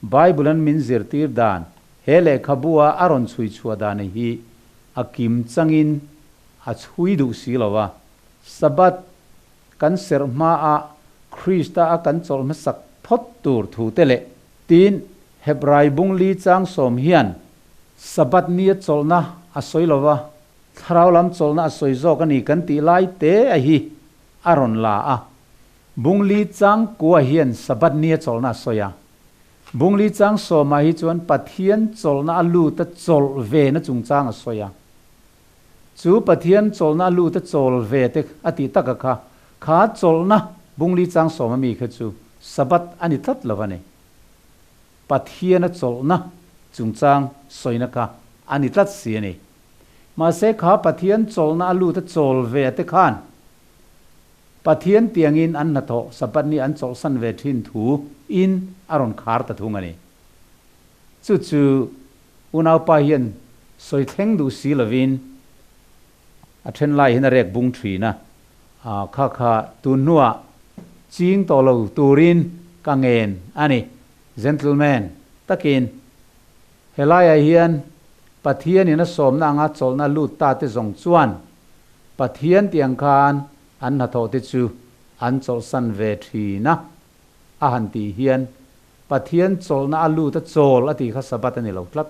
Bible an min zirtir dan he lehkhabua a rawn chhui chhuah dan hi a kim changin a chhui duh si lo a. Sabbath kan serh hmaah Krista a kan chawlh hmasak phawt tur thu te leh tin Hebrai bung li chang sawm hian Sabbath nia chawlhna a sawi lo va, Thlarau lam chawlhna a sawi zawk a ni kan tih lai te a hi a rawn la a. Bung li chang kua hian Sabbath nia chawlhna a sawi a. Bung li chang sawmah hi chuan Pathian chawlhna a lut a chawlh ve na chungchang a sawi a. Chu Pathian chawlhna a lut a chawl ve te a tih taka kha, kha chawlhna bung li chang sawm a mi kha chu Sabbath a ni tlat lo a ni. Pathiana chawlhna chungchang sawina kha a ni tlat si a ni. Mahse kha Pathian chawlhna a lut a chawl ve a te khan Pathian tiangin an hnathawh Sabbath ni an chawlhsan ve thin thu in a rawn khar ta thung a ni. Chu chu unaupa hian sawi thleng duh si lovin. A then lai hian a rek bung thin a, kha kha tun hnuah ching tawh lo turin ka ngen a ni. Gentleman takin helaiah hian Pathianin a sawmna anga chawlhna lut ta te zawng chuan Pathian tih ang khan an hnathawh te chu an chawlhsan ve thin a, a han tih hian Pathian chawlhna a lut a chawl a tih kha Sabbath a ni lo tlat.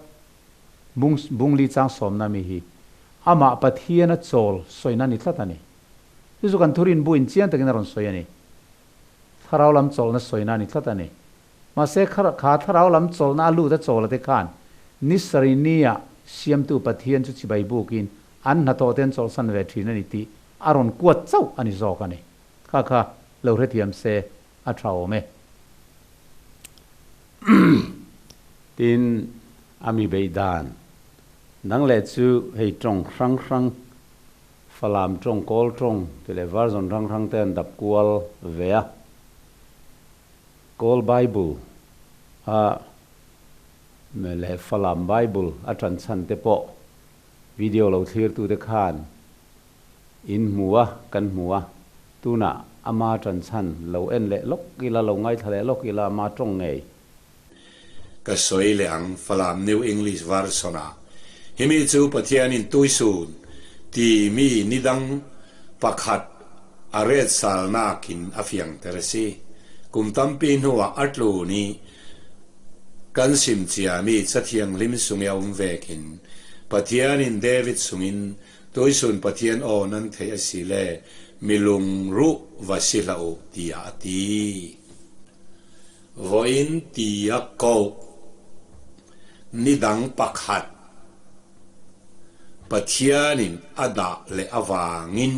Bung bungli chang sawmna mi hi amah Pathian a chawl sawina ni tlat a ni. Chu chu kan thurin buin chiang takin a rawn sawi a ni. Thlarau lam chawlhna sawina a ni tlat a ni. Mahse kha kha thlarau lam chawlhna a lut a chawl a te khan ni sarih nia siamtu Pathian chu chibai bukin an hnathawh te an chawlhsan ve thin a ni tih a rawn kuat chauh a ni zawk a ni. Kha kha lo hrethiam se a tha awm e. Tin, a mi beih dan dang leh chu hei tawng hrang hrang, Falam tawng, Kawl tawng tih leh version hrang hrang te an dap kual ve a. Kawl Bible a leh Falam Bible a tan chhan te pawh video lo thlir tute khan in hmu a, kan hmu a. Tunah ama tan chhan lo en leh lawk ila, lo ngaithla leh lawk ila ama tawng ngei. Ka sawi leh ang Falam New English Version ah himi chu Pathianin tuisun ti mi nidang pakhat a ret salnak in a fiangter a si. Kum tampi hnuah a tlun i kan sim ciami Cathianghlim sung i a um vekin Pathianin David sungin tuisun Pathian aw nan theih a si le mi lungruh va si hlah u tiah a ti. Vawiin tia koh nidang pakhat Pathianin a dah leh avangin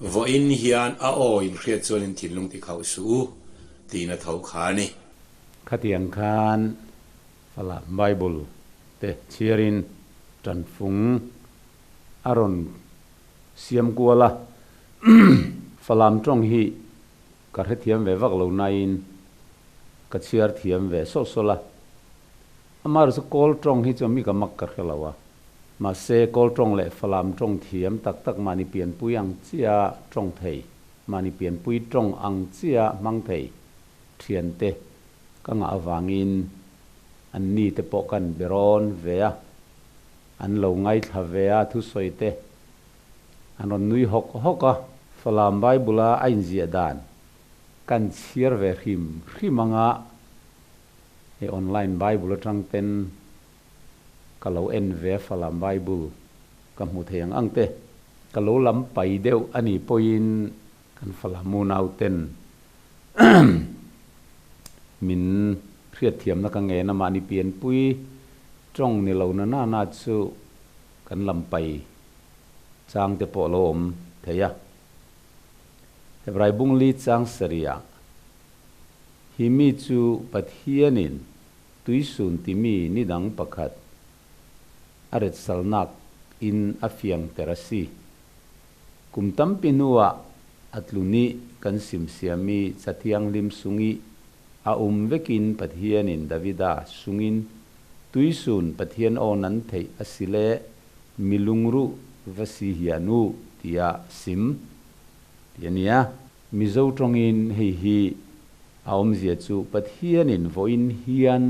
vawiin hian a aw in hriat chuan in thinlung ti khauh suh u tiin a tho kha a ni. Khatiang khan Falam Bible te chhiarin tanfung a rawn siam kual a. Falam tawng hi ka hrethiam ve vak lo nain ka chhiar thiam ve sawlh sawlh a. Amaherawh chu Kawl tawng hi chu mi ka mak ka hre lo a. Mahse Kawl tawng leh Falam tawng thiam tak tak mahni pianpui ang chia tawng thei, mahni pianpui tawng ang chia hmang thei thiante ka ngah avangin an ni te pawh kan berawn ve a. An lo ngaithla ve a thusawi te An rawn nui hawk hawk a. Falam Bible-a a inziah dan kan chhiar ve hrim hrim anga hei online Bible atang ten ka lo en ve a Falam Bible ka hmu thei ang ang te ka lo lam pai deuh a nih pawhin kan Falam unau ten min hriatthiamna ka ngen a mahni pianpui tawng ni lo na nana chu kan lam pai chang te pawh lo awm thei a. Hebrai bungli chang sarih hi mi chu Pathianin tuisun timi ni dang pakhat a ret salnak in a fiang ter a si. Kum tampi hnuah a tlun i kan simsiami Cathianghlim sung i a um vekin Pathianin Davida sungin tuisun Pathian aw nan theih a si le mi lungruh va si hian u tiah sim ti a ni a. Mizo tawngin hei hi a awmzia chu Pathianin vawiin hian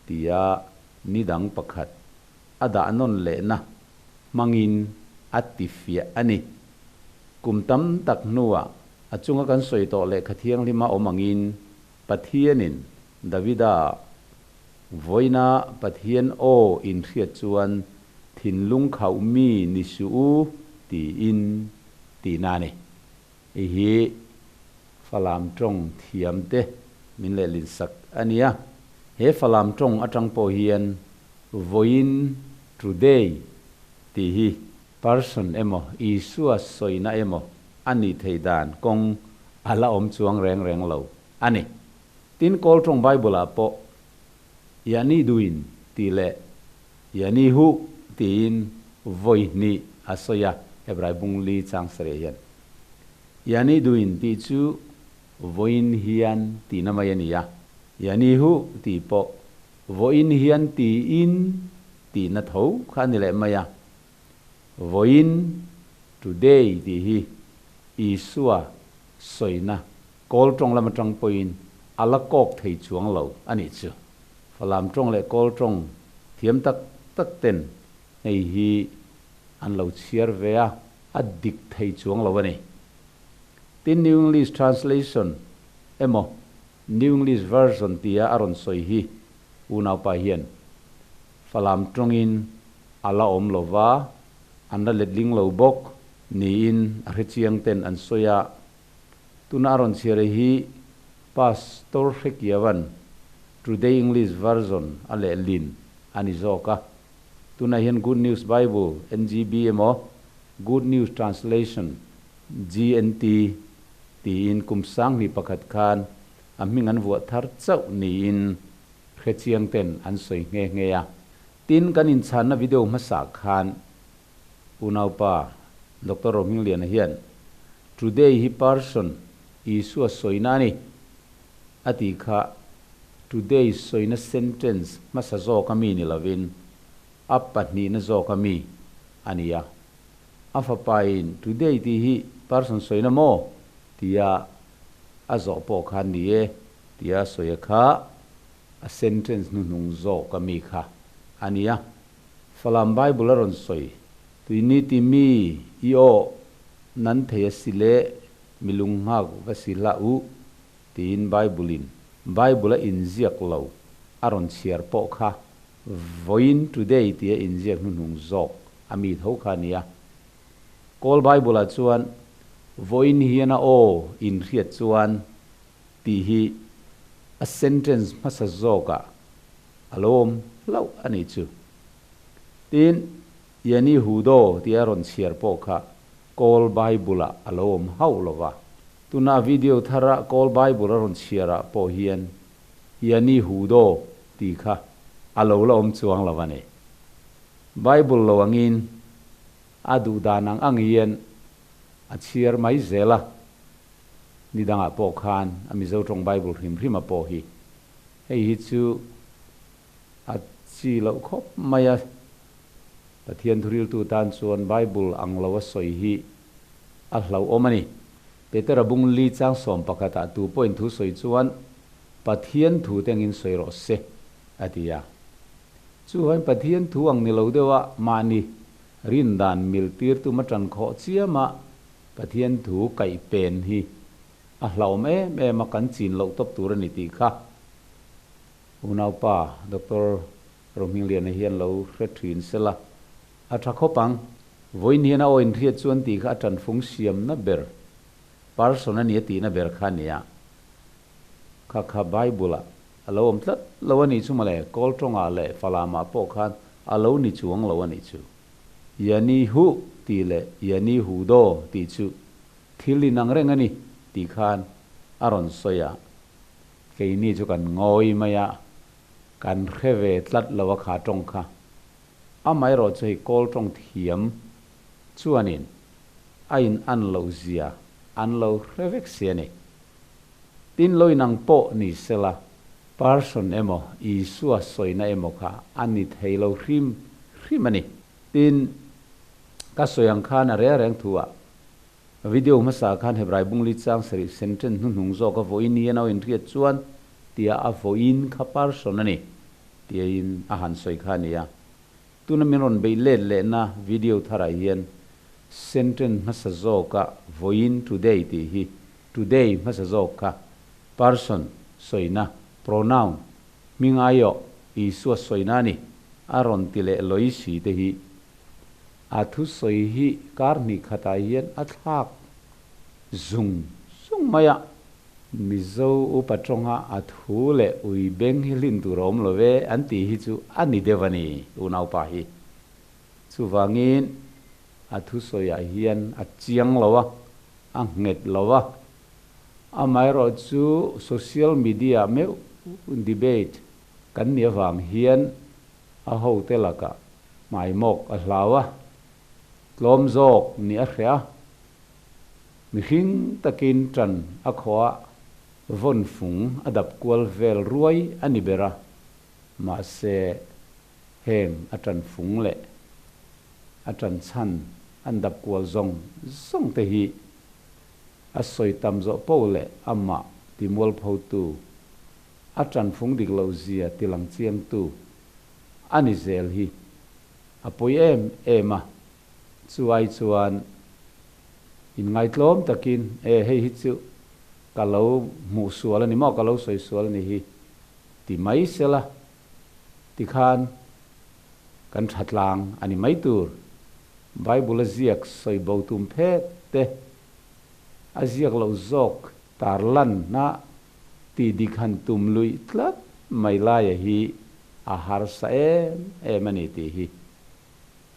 tia ni dang pakhat a dah nawn lehna hmangin a tifiah a ni. Kum tam tak hnuah a chunga kan sawi tawh lehkha thianghlima awm angin Pathianin Davida Vawiina Pathian aw inhriat chuan thinlung khauh mi ni suh u tiin tihna a ni. Hei hi Falam tawng thiam te min lehlin sak a nia. He Falam tawng atang pawh hian vawiin today tih hi person emaw Isua sawina emaw a nih theih dan kawng a la awm chuang reng reng lo a ni. Tin, Kawl tawng Bible-ah pawh Yani duin tih leh Yani hu tiin vawi hnih a sawi a, Hebrai bung li chang sarih hian. Yani duin tih chu vawiin hian tihna mai a ni a, Yani hu tih pawh vawiin hian tiin tihna tho kha a ni leh mai a. Vawiin, today, tih hi Isua sawina Kawl tawng lam atang pawhin a la kawk thei chuang lo a nih chu. Falam tawng leh Kawl tawng thiam tak tak ten hei hi an lo chhiar ve a, a dik thei chuang lo a ni. Tin, New English Translation emaw New English Version tia a rawn sawi hi unaupa hian Falam tawngin a la awm lo va, an la letling lo bawk niin a hrechiang ten an sawi a. Tuna a rawn chhiar hi Pastor Hrekiavan Today English Version a lehlin a ni zawk a. Tunah hian Good News Bible, NGB, emaw Good News Translation, GNT, tiin kum 2001 khan a hming an vuah thar chauh niin hrechiang ten an sawi nghe nghe a. Tin, kan inchhanna video hmasa khan unaupa Doctor Rohmingliana hian Today hi person Isua sawina a ni a tih kha today sawina sentence hmasa zawk a mi ni lovin a pahnihna zawk a mi a ni a. A fapain today tih hi person sawina maw tia a zawh pawh khan ni e tia a sawi a kha a sentence hnuhnung zawk a mi kha a ni a. Falam Bible a rawn sawi tuini ti mi i aw nan thei a si le mi lunghak va si hlah u tiin Bible-in Bible a inziak lo a rawn chhiar pawh kha vawiin today tia inziak hnuhnung zawk a mi tho kha a nia. Kawl Bible-ah chuan vawiin hian a aw inhriat chuan tih hi a sentence hmasa zawkah a lo awm hlauh a nih chu. Tin, Yani Hudo tia rawn chhiar pawh kha Kawl Bible-ah a lo awm hauh lo va. Tuna video thara Kawl Bible a rawn chhiarah pawh hian Yani Hudo tih kha a lo la awm chuang lo a ni. Bible lo angin a duh dan ang ang hian a chhiar mai zel a, ni dangah pawh khan a Mizo tawng Bible hrim hrima pawh hi hei hi chu a chi loh khawp mai a. Pathian thuriltu tan chuan Bible ang lo a sawi hi a hlauhawm a ni. Petera bung li chang 11ah tu pawhin thu sawi chuan Pathian thu te angin sawi rawh se a ti a. Chuvain Pathian thu ang ni lo deuha mahni rindan mil tir tum a tan khawh chiama Pathian thu kaih pen hi a hlauhawm em em a, kan chin loh tawp tur a ni tih kha unaupa Doctor Rohmingliana hian lo hre thin sela a tha khawp ang. Vawiin hian a aw inhriat chuan tih kha a tanfung siamna ber person a ni a tihna ber kha a nia. Kha kha Bible ah a lo awm tlat lo a nih chu mawle, Kawl tawngah leh Falamah pawh khan a lo ni chuang lo a nih chu. Yani hu tih leh Yani hu daw tih chu thil inang reng a ni tih khan a rawn sawi a, keini chu kan ngawi mai a. Kan hre ve tlat lo a kha tawng kha. Amaherawh chu hei kawl tawng thiam chuanin a in an loh zia an lo hre vek si a ni. Tin lo inang pawh ni sela person emaw Isua sawina emaw kha a ni thei lo hrim hrim a ni. Tin, ka sawi ang khan a reng reng thu ah Video hmasa khan Hebrai bungli chang sarih sentence hnuhnung zawk a vawiin hian a inhriat chuan tia a vawiin kha person a ni tiin a han sawi kha a ni a. Tuna min rawn beih let lehna video tharah hian sentence hmasa zawka vawiin today tih hi today hmasa zawk kha person sawina pronoun hming aiawh Isua sawina a ni a rawn ti leh lawi si te hi A thusawi hi kar hnih khatah hian a thlak zung zung mai a. Mizo upa tawnga a thu leh ui beng hi hlin tur a awm lo ve an tih hi chu a ni deuh a ni unaupa hi. Chuvangin a thusawiah hian a chiang lo a, a nghet lo a. Amaherawh chu social media meuh debate kan nih avang hian a hote lakah hmaimawk a hlau a, tlawm zawk nih a hreh a, mihring takin ṭan a khawh a, vawn fung a dap kual vel ruai a ni ber a, mahse heng a ṭan fung leh A ṭan chhan an dap kual zawng zawng te hi a sawi tam zawh poh leh amah ti mualphotu, a ṭanfung dik loh zia ti lang chiangtu a ni zel hi a pawi em em a. Chu ai chuan inngaitlawm takin, E, hei hi chu ka lo hmuh sual a ni maw, ka lo sawi sual a ni hi ti mai sela tikhan kan tha tlang a ni mai tur. Bible a ziak sawi bo tum phet te, a ziak loh zawk tar lanna tih dik han tum luih tlat mai laia hi a harsa em em a ni tih hi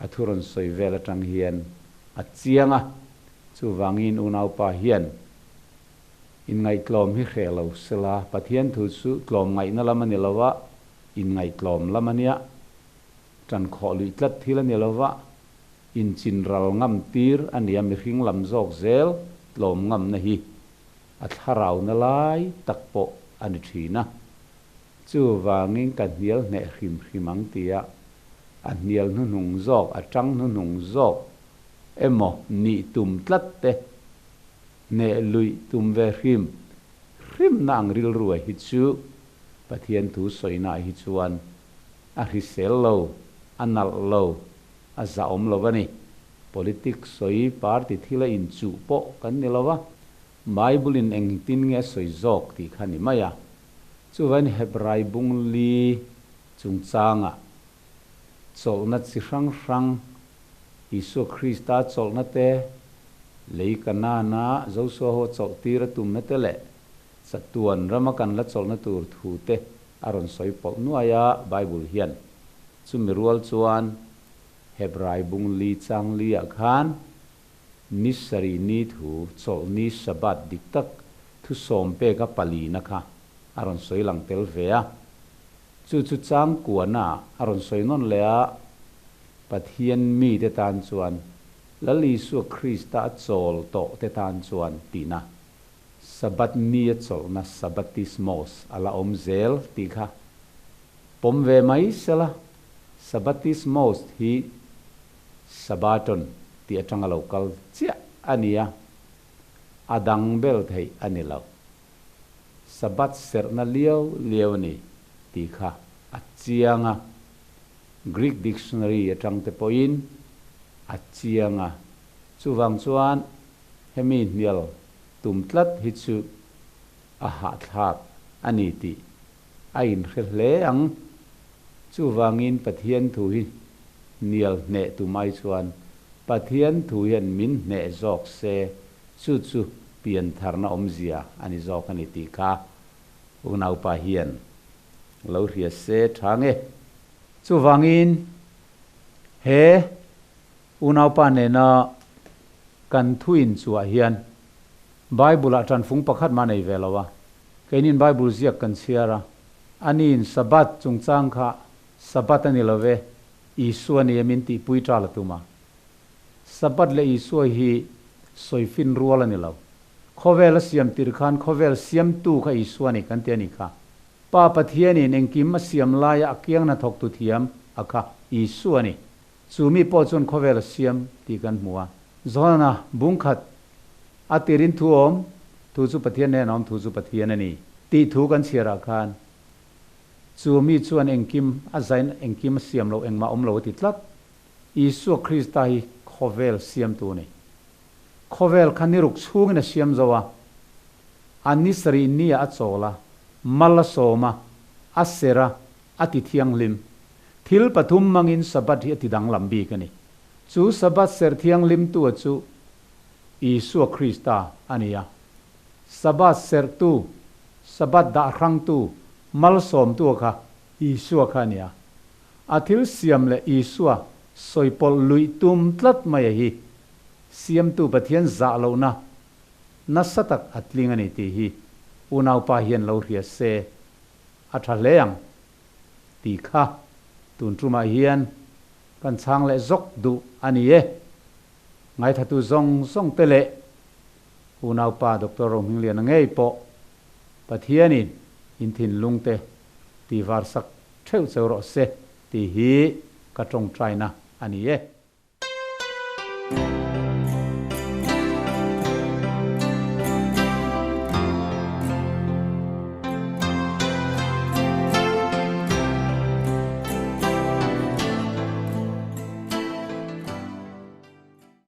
a thu rawn sawi vel atang hian a chiang a. Chuvangin unaupa hian inngaihtlawm hi hreh lo sela, Pathian thu chu tlawmngaihna lam a ni lo a, inngaihtlawm lam a nia, ṭan khawh luih tlat thil a ni lo va, inchin ral ngam tir a nia mihring lam zawk zel tlawm ngamna hi a thlarauna lai tak pawh a ni ṭhin a. Chuvangin ka hnial hneh hrim hrim ang tia a hnial hnuhnung zawk, a ṭang hnuhnung zawk emaw nih tum tlat te, hneh luih tum ve hrim hrimna ang rilrua hi chu Pathian thu sawinaah hi chuan a hrisel lo, a nalh lo, a zahawm lo a ni. Politics sawi party thila inchuh pawh kan ni lo a, Bible-in engtin nge a sawi zawk tih kha a ni mai a. Chuvain Hebrai bung li chungchangah chawlhna chi hrang hrang, Isua Krista chawlhna te, lei Kanaan-a Josua ho chawlh tir a tumna te leh chatuan rama kan la chawlhna tur thu te a rawn sawi pawlh nuai a, Bible hian. Chumi rual chuan Hebrai bung li chang li ah khan ni sarih ni thu chawlh ni Shabbat dik tak thu sawm peka palina kha a rawn sawi lang tel ve a. Chu chu chang kuana a rawn sawi nawn leh a, Pathian mite tan chuan Lal Isua Krista a chawl tawh te tan chuan tihna Sabbath ni a chawlhna Sabbatismos a la awm zel tih kha pawm ve mai sela, Sabbatismos hi Sabbaton tih atanga lo kal chiah a ni a, a dang bel theih a ni lo. Sabbath serhna liau liau a ni tih kha a chiang a, Greek dictionary atang te pawhin a chiang a, chuvang chuan hemi hnial tum tlat hi chu a hahthlak a ni tih a inhre hle ang. Chuvangin Pathian thu hi hnial hneh tum ai chuan Pathian thu hian min hneh zawk se chu chu piantharna awmzia a ni zawk a ni tih kha unaupa hian lo hria se tha nge. Chuvangin he Unaupa nena kan thu inchuah hian Bible-ah ṭanfung pakhat mah nei ve lo a. Keinin Bible ziak kan chhiar a, aniin Sabbath chungchang kha Sabbath a ni lo ve, Isua ni em in tihpui ṭal a tum a. Sabbath leh Isua hi sawifin rual a ni lo. Khawvel a siam tir khan khawvel siamtu kha Isua ni kan ti a nih kha. Pa Pathianin engkim a siam laia a kiang hnathawktu thiam a kha Isua ni. Chu mi pawh chuan khawvel a siam tih kan hmu a. Johana bung khat a tirin thu awm, thu chu Pathian nen awm, thu chu Pathian a ni tih thu kan chhiarah khan chu mi chuan engkim a zain engkim a siam lo, engmah awm lo a ti tlat. Isua Krista hi khawvel siamtu a ni. Khawvel kha ni ruk chhungin a siam zo a, a ni sarih nia a chawl a, mal a sawm a, a ser a, a ti thianghlim. Thil pathum hmangin Sabbath hi a ti danglam bik a ni. Chu Sabbath serh thianghlimtua chu Isua Krista a ni a. Sabbath serhtu, Sabbath dah hrangtu, malsawmtua kha Isua kha a ni a. A thil siam leh Isua sawipawlh luih tum tlat mai a hi Siamtu Pathian zah lohna nasa tak a tling a ni tih hi unaupa hian lo hria se a tha hle ang tih kha tun tumah hian kan chhang leh zawk duh a ni e. Ngaithatu zawng zawng te leh unaupa Doctor Rohmingliana ngei pawh Pathianin in thinlung te ti var sak theuh cheu rawh se tih hi ka tawngtaina a ni e.